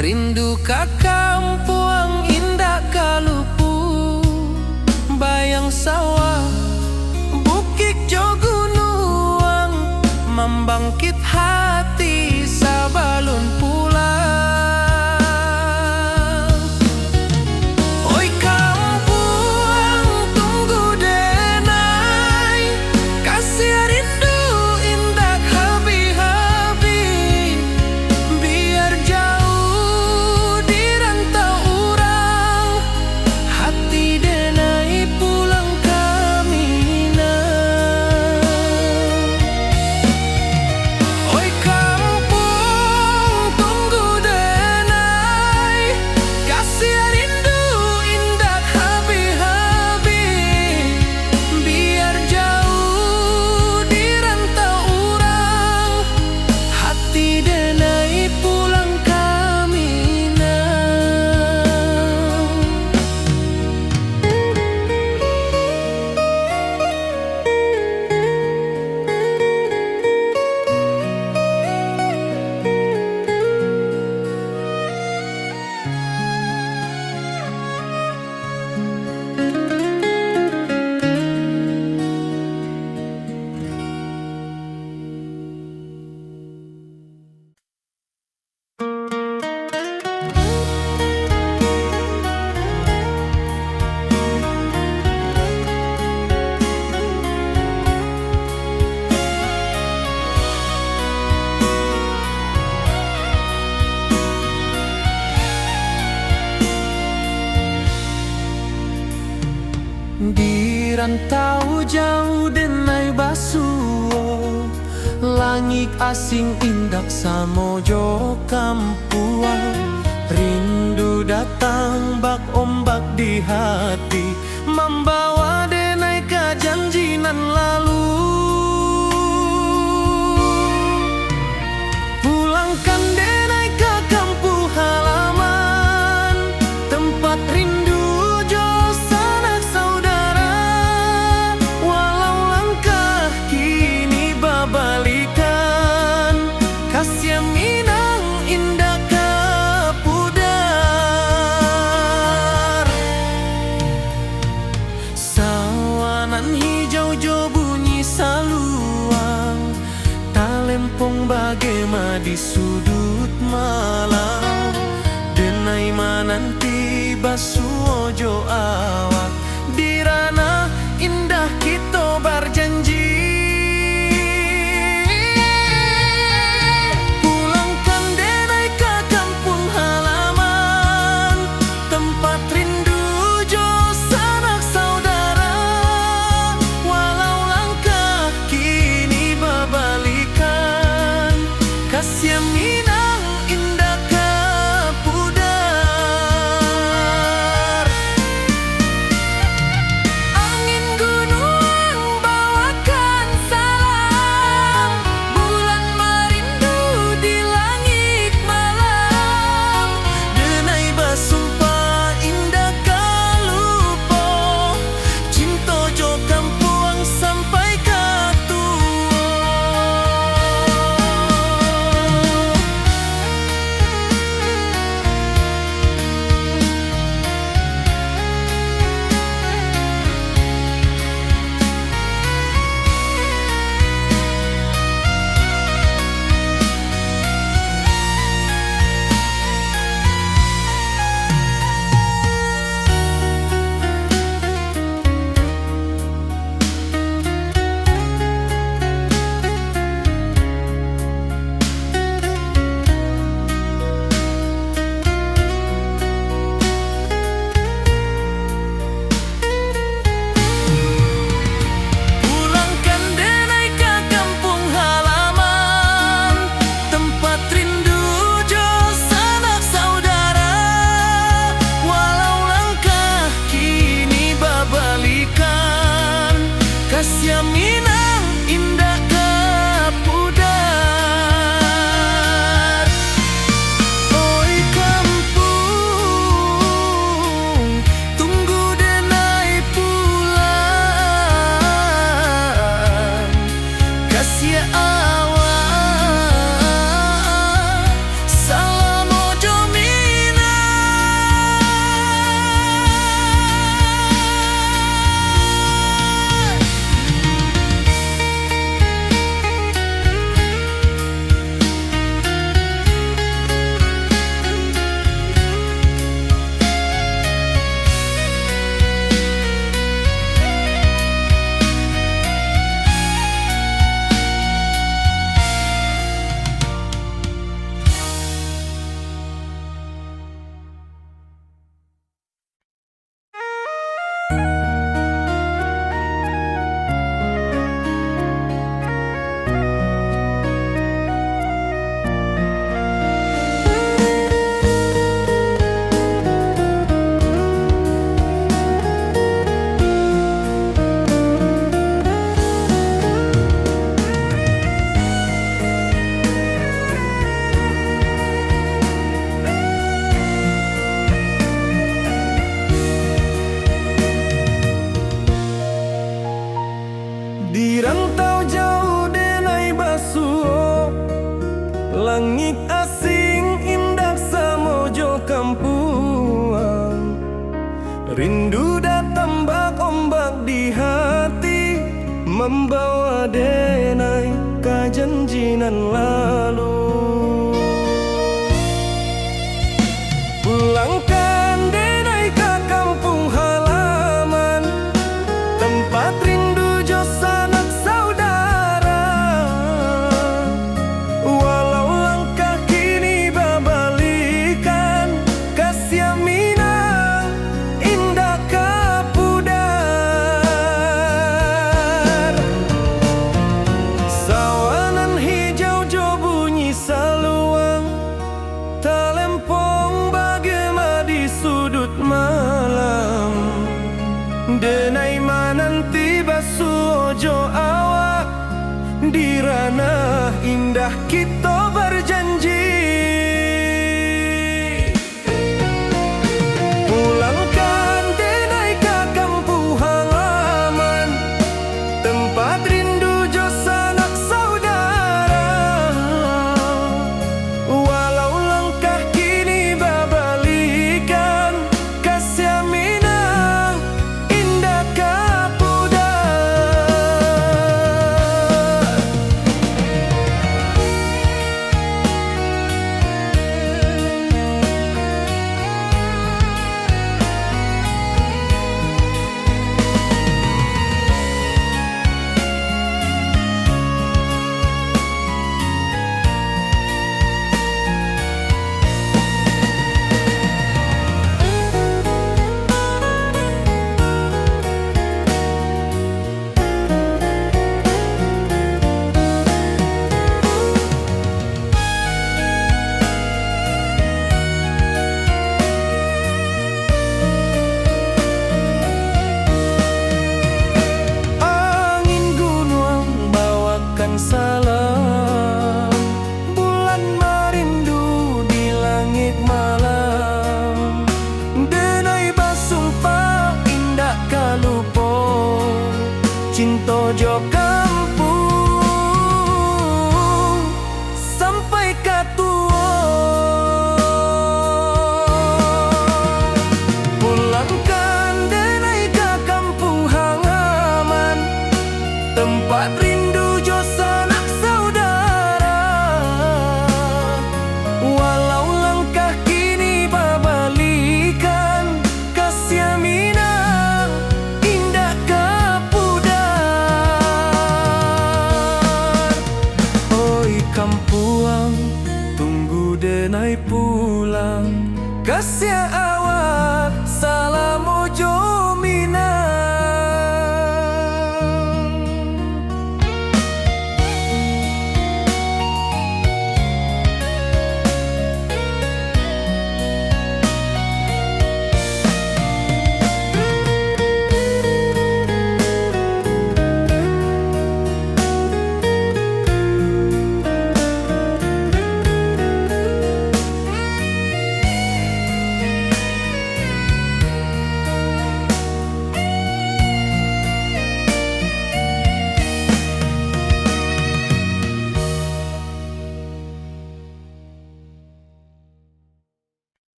rindu ka kampuang indak ka lupu. Bayang sawah, bukik jo gunuang, mambangkit hati sabalun pulang. Oi kampuang, tunggu denai, kasiah rindu indak habih-habih. Biar jauah di rantau urang, hati denai pulang ka Minang. Rantau jauah denai basuo, langik asing indak samo jo kampuang. Rindu datang bak ombak di hati, mambawa denai ka janji nan lalu. Pulangkan denai ka kampuang halaman, tempat rindu jo sanak saudara. Walau langkah kini babalikan, kasiah Minang indak ka pudar. Sawanan hijau jo bunyi saluang, talempong bagema di suduik malam. Denai mananti basuo jo awak, di ranah indah kito barjanji. Pulangkan denai ka kampuang halaman, tempat rindu jo sanak saudara. Walau langkah kini babalikan, kasiah Minang indak ka pudar. Angin gunuang bawakan salam, bulan marindu di langik malam. Denai basumpah indak ka lupo, cinto jo kampuang sampai ka tuo. Pulangkan denai ka kampuang halaman, tempat rindu jo sanak saudara. Walau langkah kini babalikan, kasiah Minang indak ka pudar. Oi kampuang, tunggu denai pulang. Kasiah awak salamo jo Minang. Di rantau jauah denai basuo, langik asing indak samo jo kampuang. Rindu datang bak ombak di hati, mambawa denai ka janji nan lalu. Pulangkan denai ka kampuang halaman, tempat rindu jo sanak saudara. Walau langkah kini babalikan, kasiah Minang indak ka pudar. Denai mananti basuo jo awak, di ranah indah kito barjanji. Pulangkan denai ka kampuang halaman, tempat rindu jo sanak saudara. Walau langkah kini babalikan, kasiah Minang indak ka pudar. Angin gunuang bawakan salam, bulan marindu di langik malam. Denai basumpah indak ka lupo, cinto jo kampuang sampai ka tuo. Pulangkan denai ka kampuang halaman, tempat rindu jo sanak saudara. Walau langkah kini babalikan, kasiah Minang indak ka pudar. Oi kampuang, tunggu denai pulang, kasiah awak salamo jo Minang.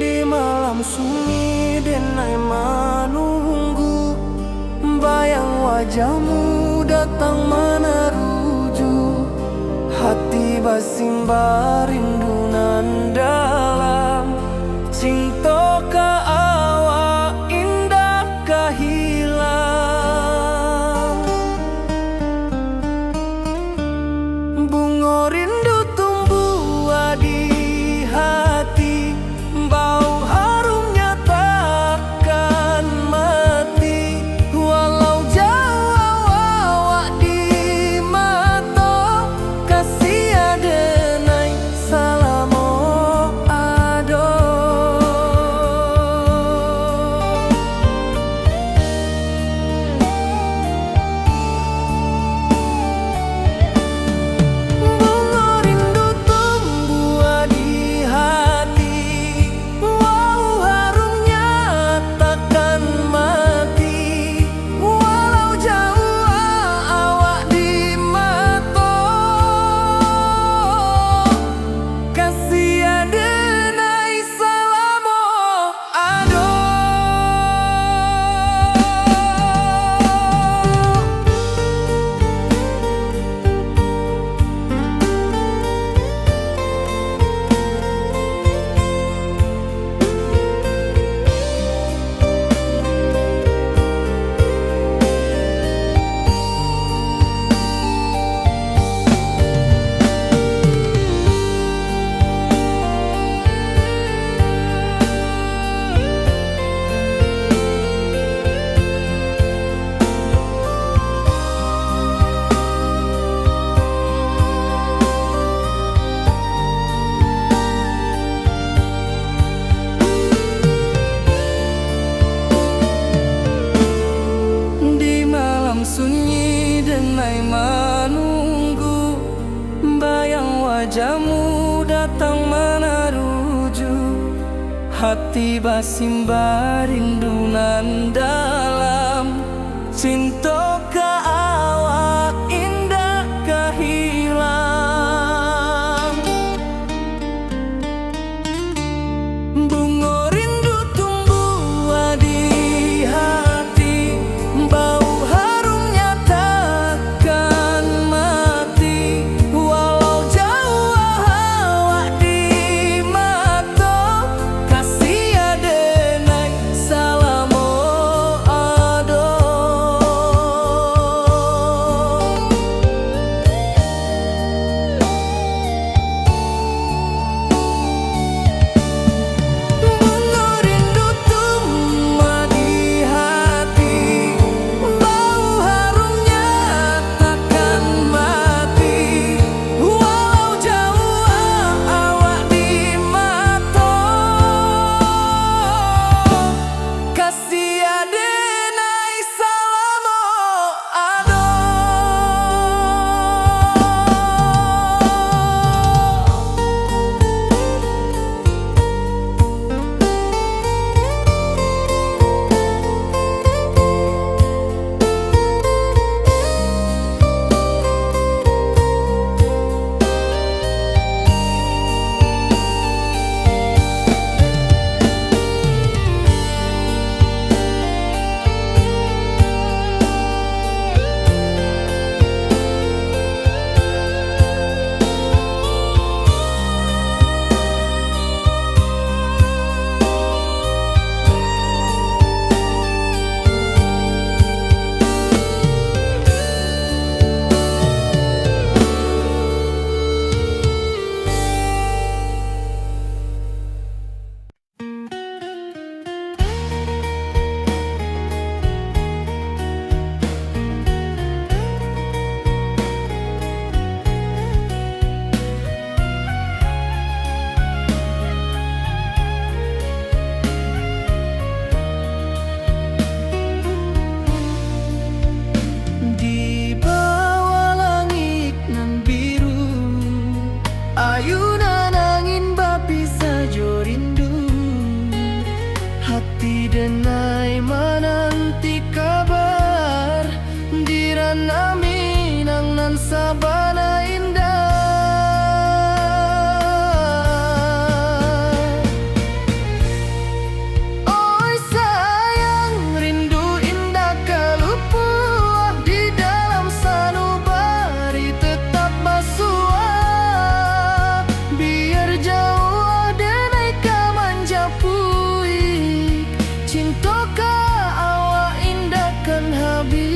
Di malam sunyi denai manunggu, bayang wajahmu datang manaruju. Hati basimbah rindu nan dalam, cinto ka awak indak ka hilang. Bungo rindu tumbuah di hati, bau harumnya takkan mati. Walau jauah awak di mato, kasiah denai salamo ado. Manunggu, bayang wajahmu datang manaruju. Hati basimba rindu nan dalam, cinto ka awak indak ka hilang. Bungo rindu tumbuah di hati, bau harumnya takkan mati. Walau jauah awak di mato, kasih adenai salamo ado. Bungo rindu tumbuah di hati, bau harumnya takkan mati. Walau jauah awak di mato, kasih adenai salamo ado. Di bawah langik nan biru, ayunan angin bapisah jo rindu. Hati denai mananti kabar, di ranah Minang nan sabana indah. Oi sayang, rindu indak ka lupuah, di dalam sanubari tetap basuah. Biar jauah denai ka manjapuik, cinto ka awak indak kan habih.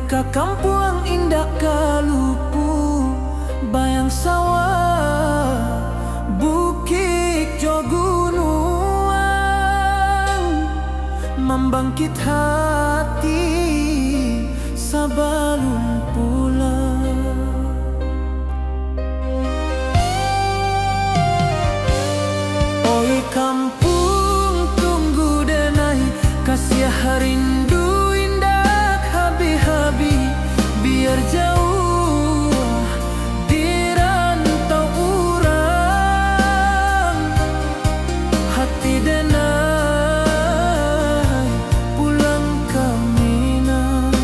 Ka kampuang indak ka lupo, bayang sawah, bukik jo gunuang, mambangkik hati sabalun pulang. Oi kampuang, tunggu denai, kasiah rindu indak habih-habih, biar jauah di rantau urang, hati denai pulang ka Minang.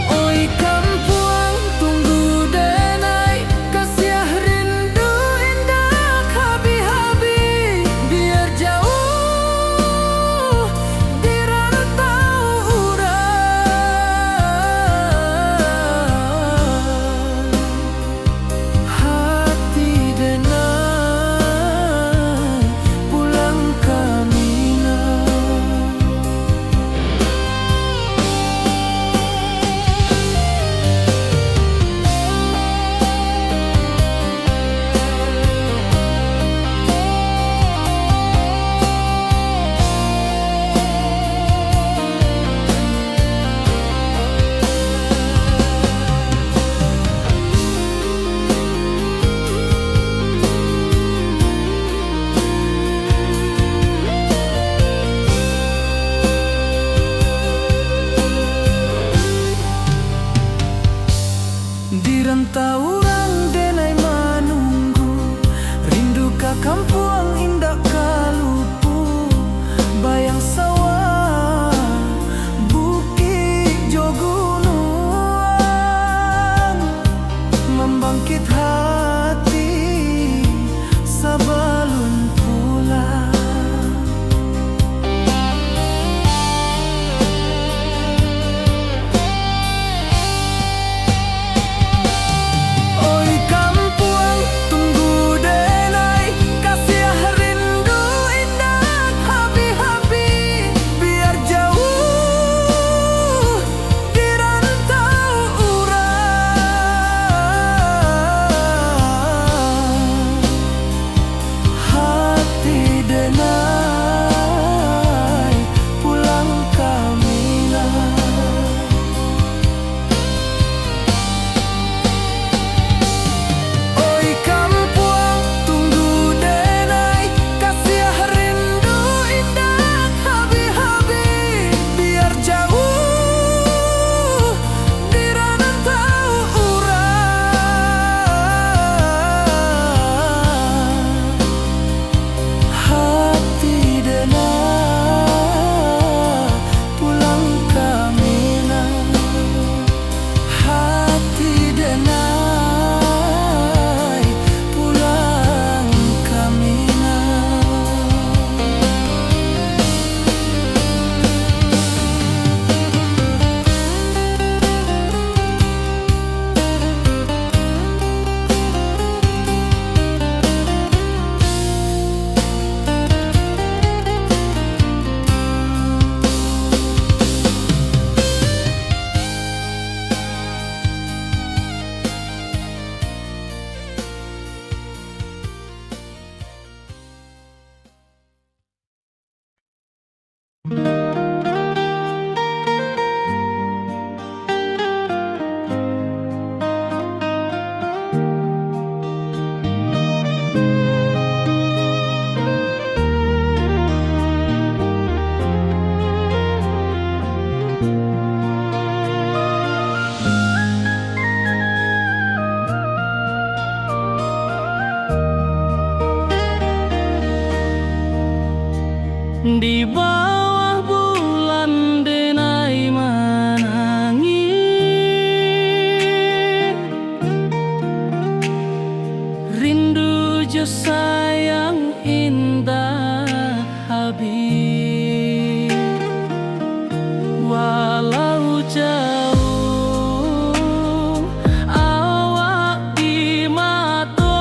Oi kampuang, tunggu denai, kasiah rindu indak habih-habih, biar jauah di rantau urang, hati denai pulang ka Minang. Di rantau urang denai manunggu, rindu ka kampuang indak ka lupo, bayang sawah, bukik jo gunuang, mambangkik hati sabalun pulang. Oi kampuang, tunggu denai, kasiah rindu indak habih-habih, biar jauah di rantau urang, hati denai pulang ka Minang. Oi kampuang, tunggu denai, kasiah rindu indak habih-habih, biar jauah di rantau urang, hati denai pulang ka Minang. Hati denai pulang ka Minang. Di bawah bulan denai manangih, rindu jo sayang indak habih. Walau jauah awak di mato,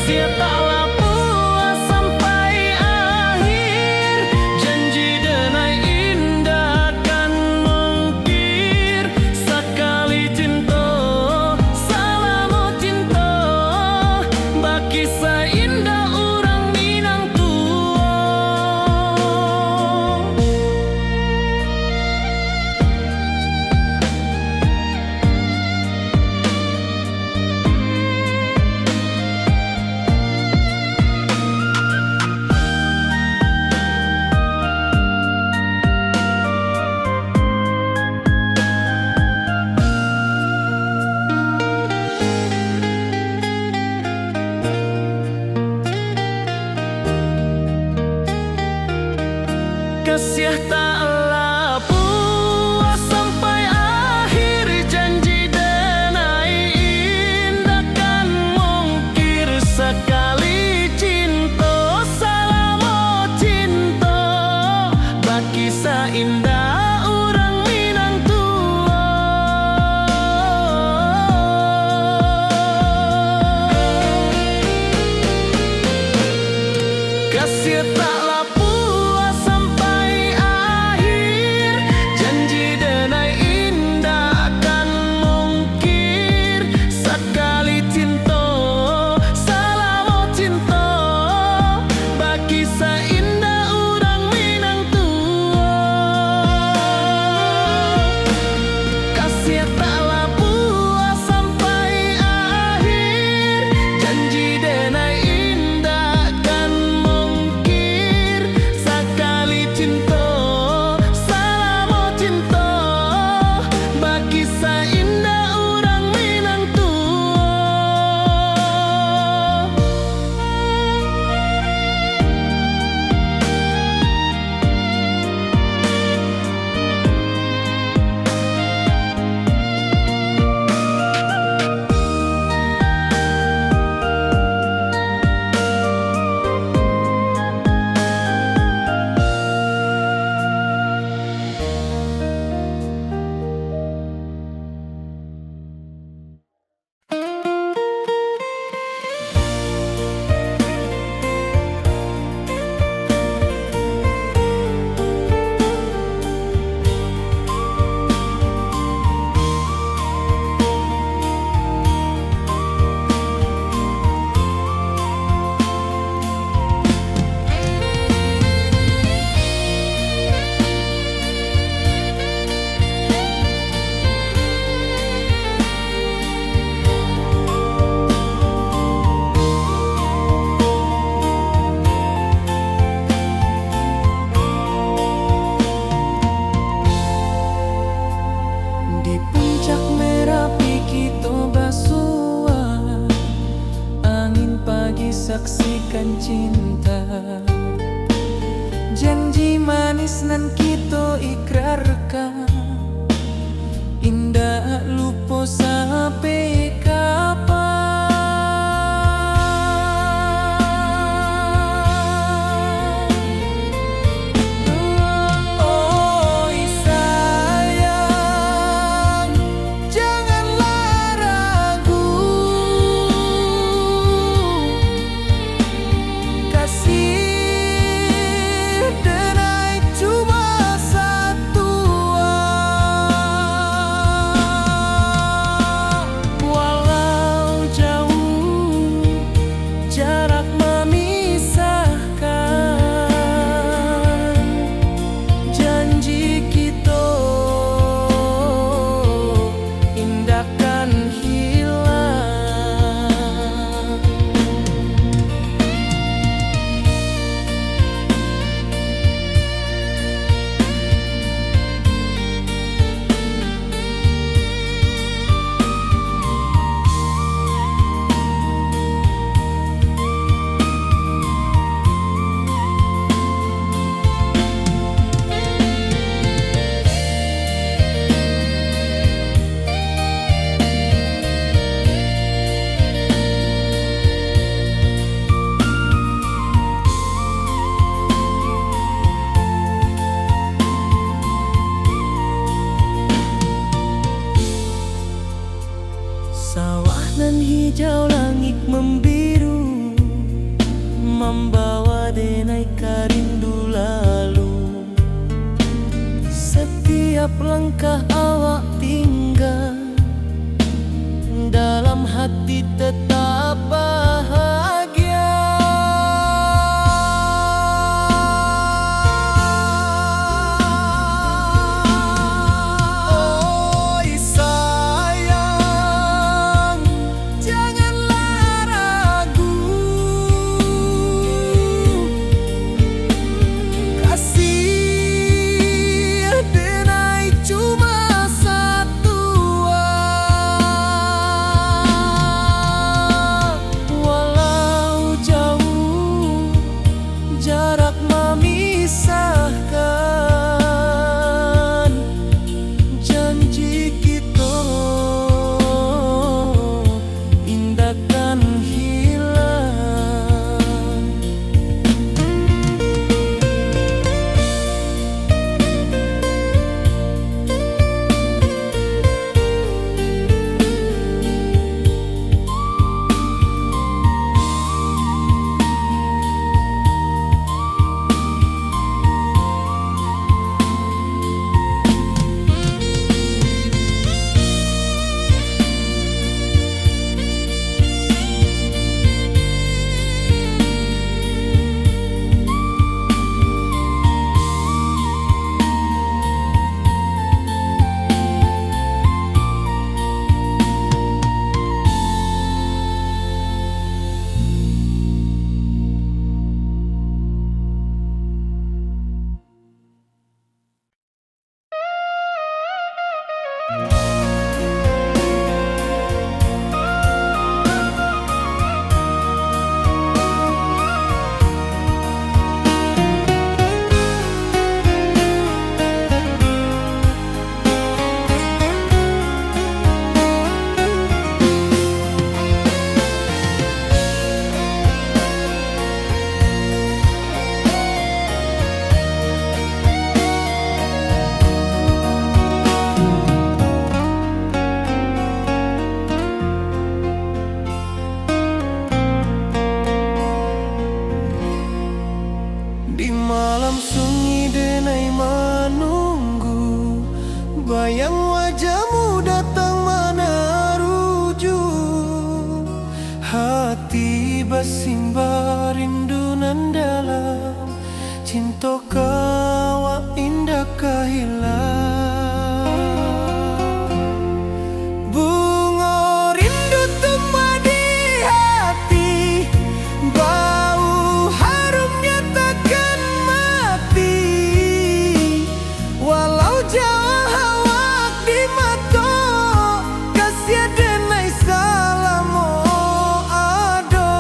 Setia taklah puas sampai akhir, janji denai indak kan mungkir. Sakali cinto, salamo cinto, bakisah indak urang Minang tuo. Kasiah taklah puas sampai akhir, janji denai indak kan mungkir. Sakali cinto, salamo cinto, bakisah indak urang Minang tuo. Kasiah taklah puas sampai akhir, janji denai indak kan mungkir. Sakali cinto, salamo cinto, bakisah indak urang Minang tuo. Kasiah taklah puas sampai akhir, janji denai indak kan mungkir. Sakali cinto, salamo cinto, bakisah indak urang Minang tuo. Di puncak Merapi kito basua, angin pagi saksikan cinta. Janji manis nan kito ikrarkan, indak lupo sampai kapan. Oi sayang, janganlah ragu. Kasih denai cuma satua. Walau jauh jarak mamisahkan, janji kito indak kan hilang. Sawah nan hijau, langik mambiru, Bawa denai ka rindu lalu. Setiap langkah awak tingga, dalam hati tetap bahagia. Oi sayang, janganlah ragu. Kasih denai cuma satu. Walau jauh jarak mamisahkan, janji kito indak kan hilang. Di malam sunyi denai manunggu, bayang wajahmu datang manaruju. Hati basimba rindu nan dalam, cinto ka awak indak ka hilang. Bungo rindu tumbuah di hati, bau harumnya takkan mati. Walau jauah awak di mato, kasiah denai salamo ado.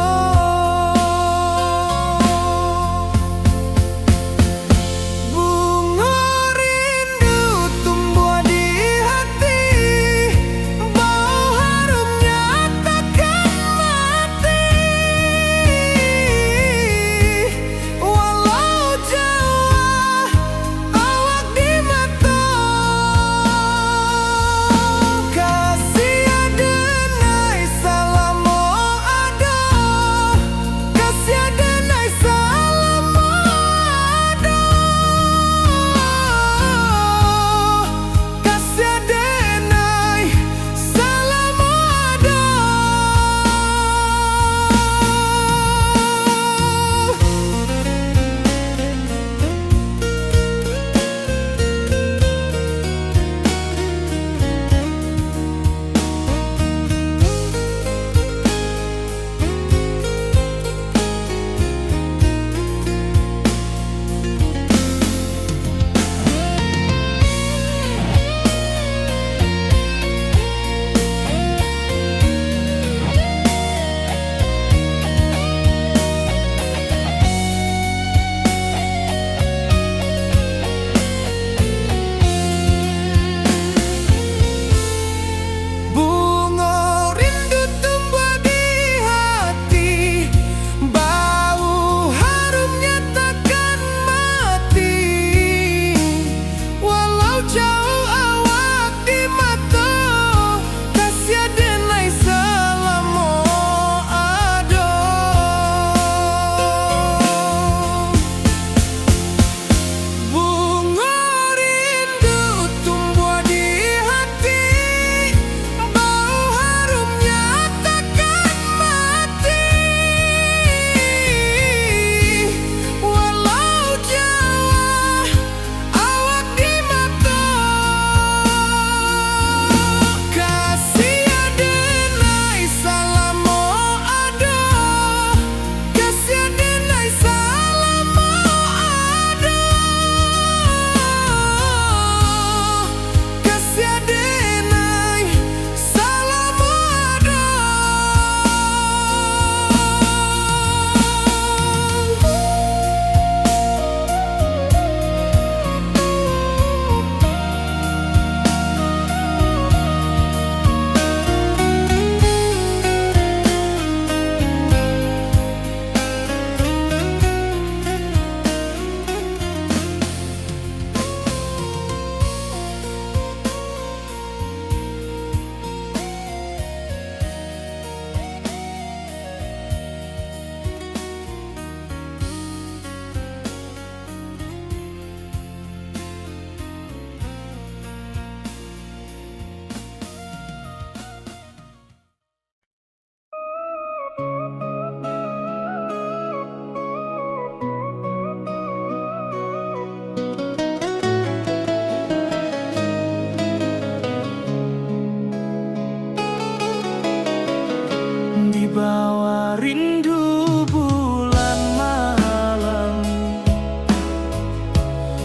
Bawa rindu bulan malam,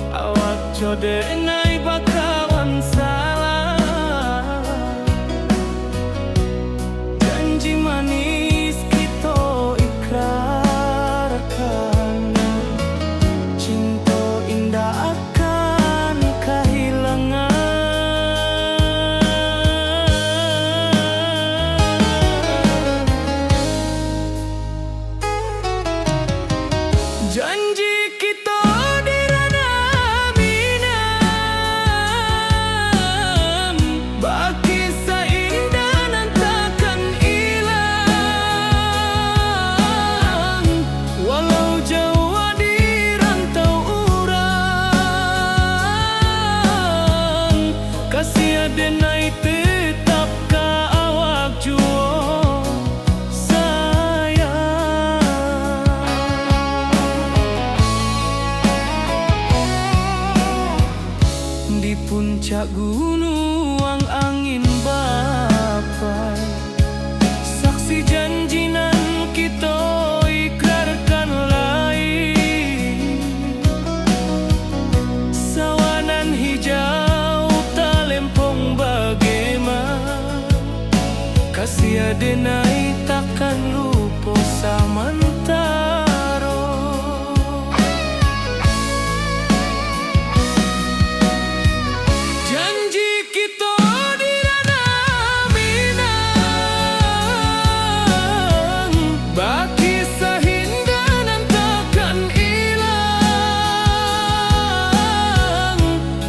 awak jo denai bakawan salam. Janji manis kito ikrarkan, cinto indak akan kahilangan. Janji kito di Ranah Minang, bakisah indah nan takkan ilang. Walau jauah di rantau urang, kasih denai tetap ka awak juo sayang. Di puncak gunuang angin bapai, saksi janji nan kito ikrarkan lai. Sawah nan hijau talempong bagema, kasih denai takkan lupo samantaro. Janji kito di Ranah Minang, bakisah indah nan takkan ilang.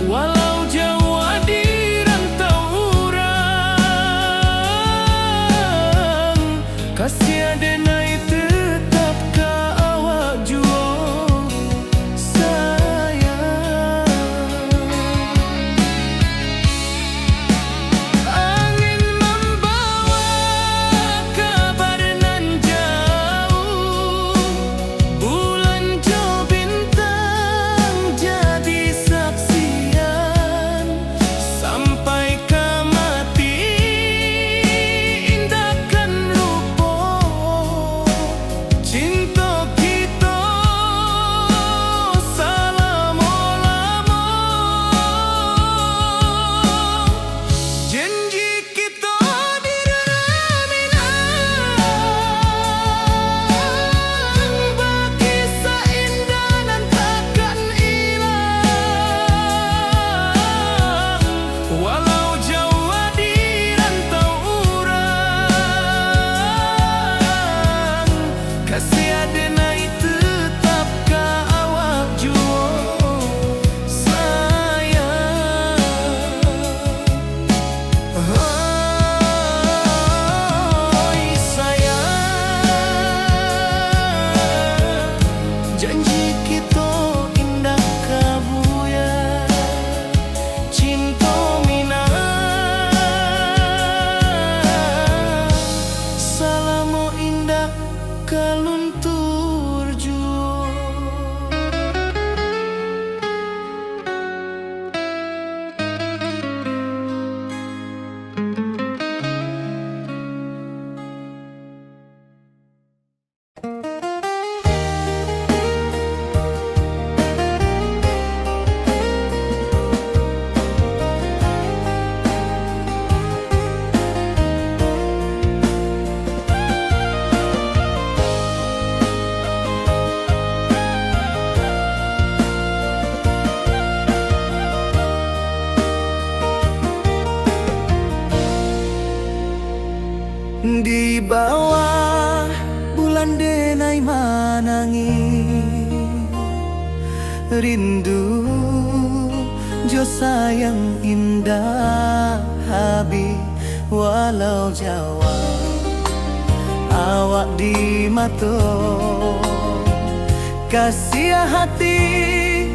Walau jauah di rantau urang, kasih denai tetap ka awak juo sayang. Angin mambawa kabar nan jauh, bulan jo bintang jadi saksian. Sampai ka mati indak kan lupo cinto kito salamo-lamo. Janji kito di Ranah Minang, bakisah indah nan takkan ilang. Walau jauah di rantau urang, kasih denai tetap ka awak juo sayang. Oi sayang, janji kito indak ka buyar. Cinto Minang salamo indak ka luntur juo. Di bawah bulan denai manangih, rindu jo sayang indak habih, walau jauah awak di mato. Kasiah hati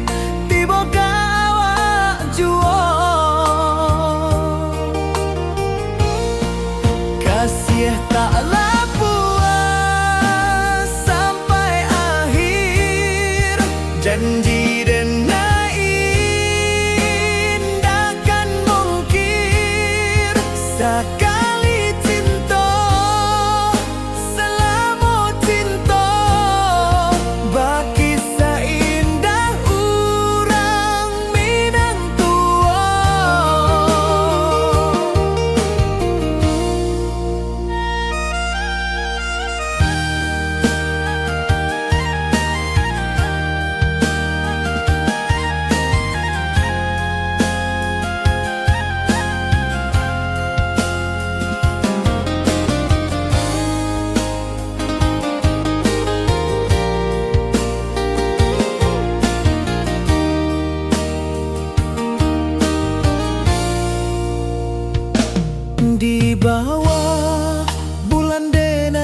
tibo ka awak juo. Kasiah taklah puas sampai akhir. Janji denai indak kan mungkir. Sakali cinto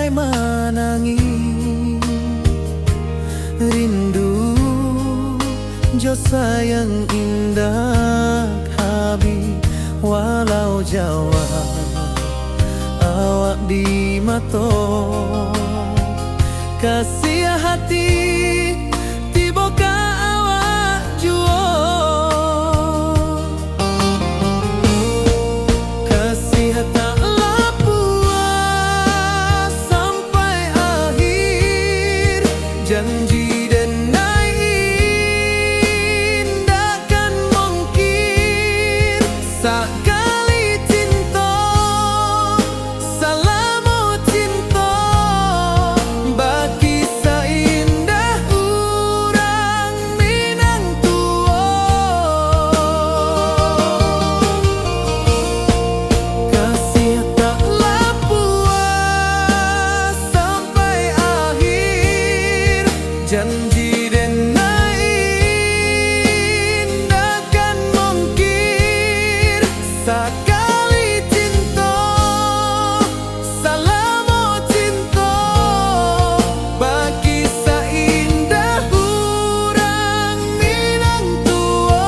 manangih. Rindu jo sayang indak habih, walau jauah awak di mato. Kasiah hati tibo ka awak juo. Kasiah tak lah puas sampai akhir. Janji denai indak kan mungkir. Sakali cinto, salamo cinto, bakisah indah urang Minang tuo. Kasiah tak lah puas sampai akhir. Janji denai indak kan mungkir. Sakali cinto, salamo cinto, bakisah indah urang Minang tuo.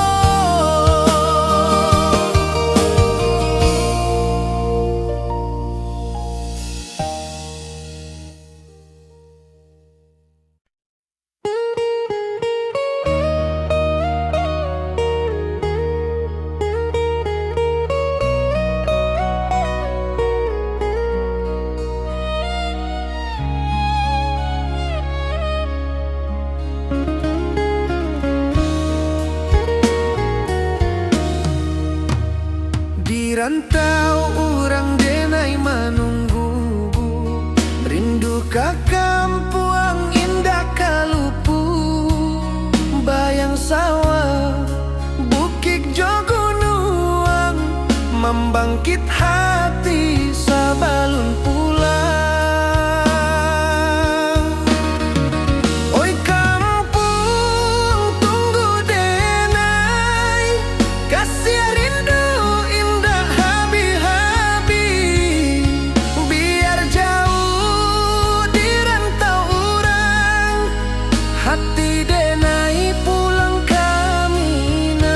Di rantau urang denai manunggu, rindu ka kampuang indak ka lupu. Bayang sawah, bukik jo gunuang, mambangkik hati sabalun pulang. Oi kampuang, tunggu denai, kasiah rindu indak habih-habih. Biar jauah di rantau urang, hati denai pulang ka Minang.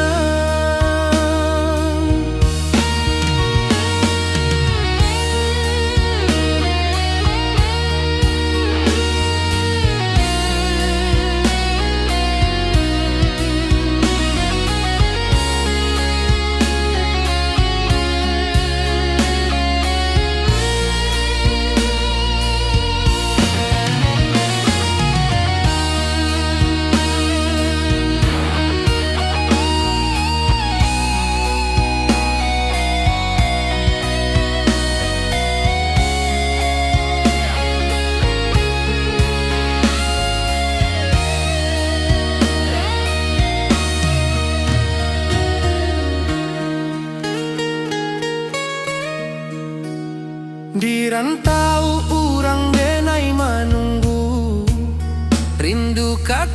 Di rantau urang denai manunggu, rindu ka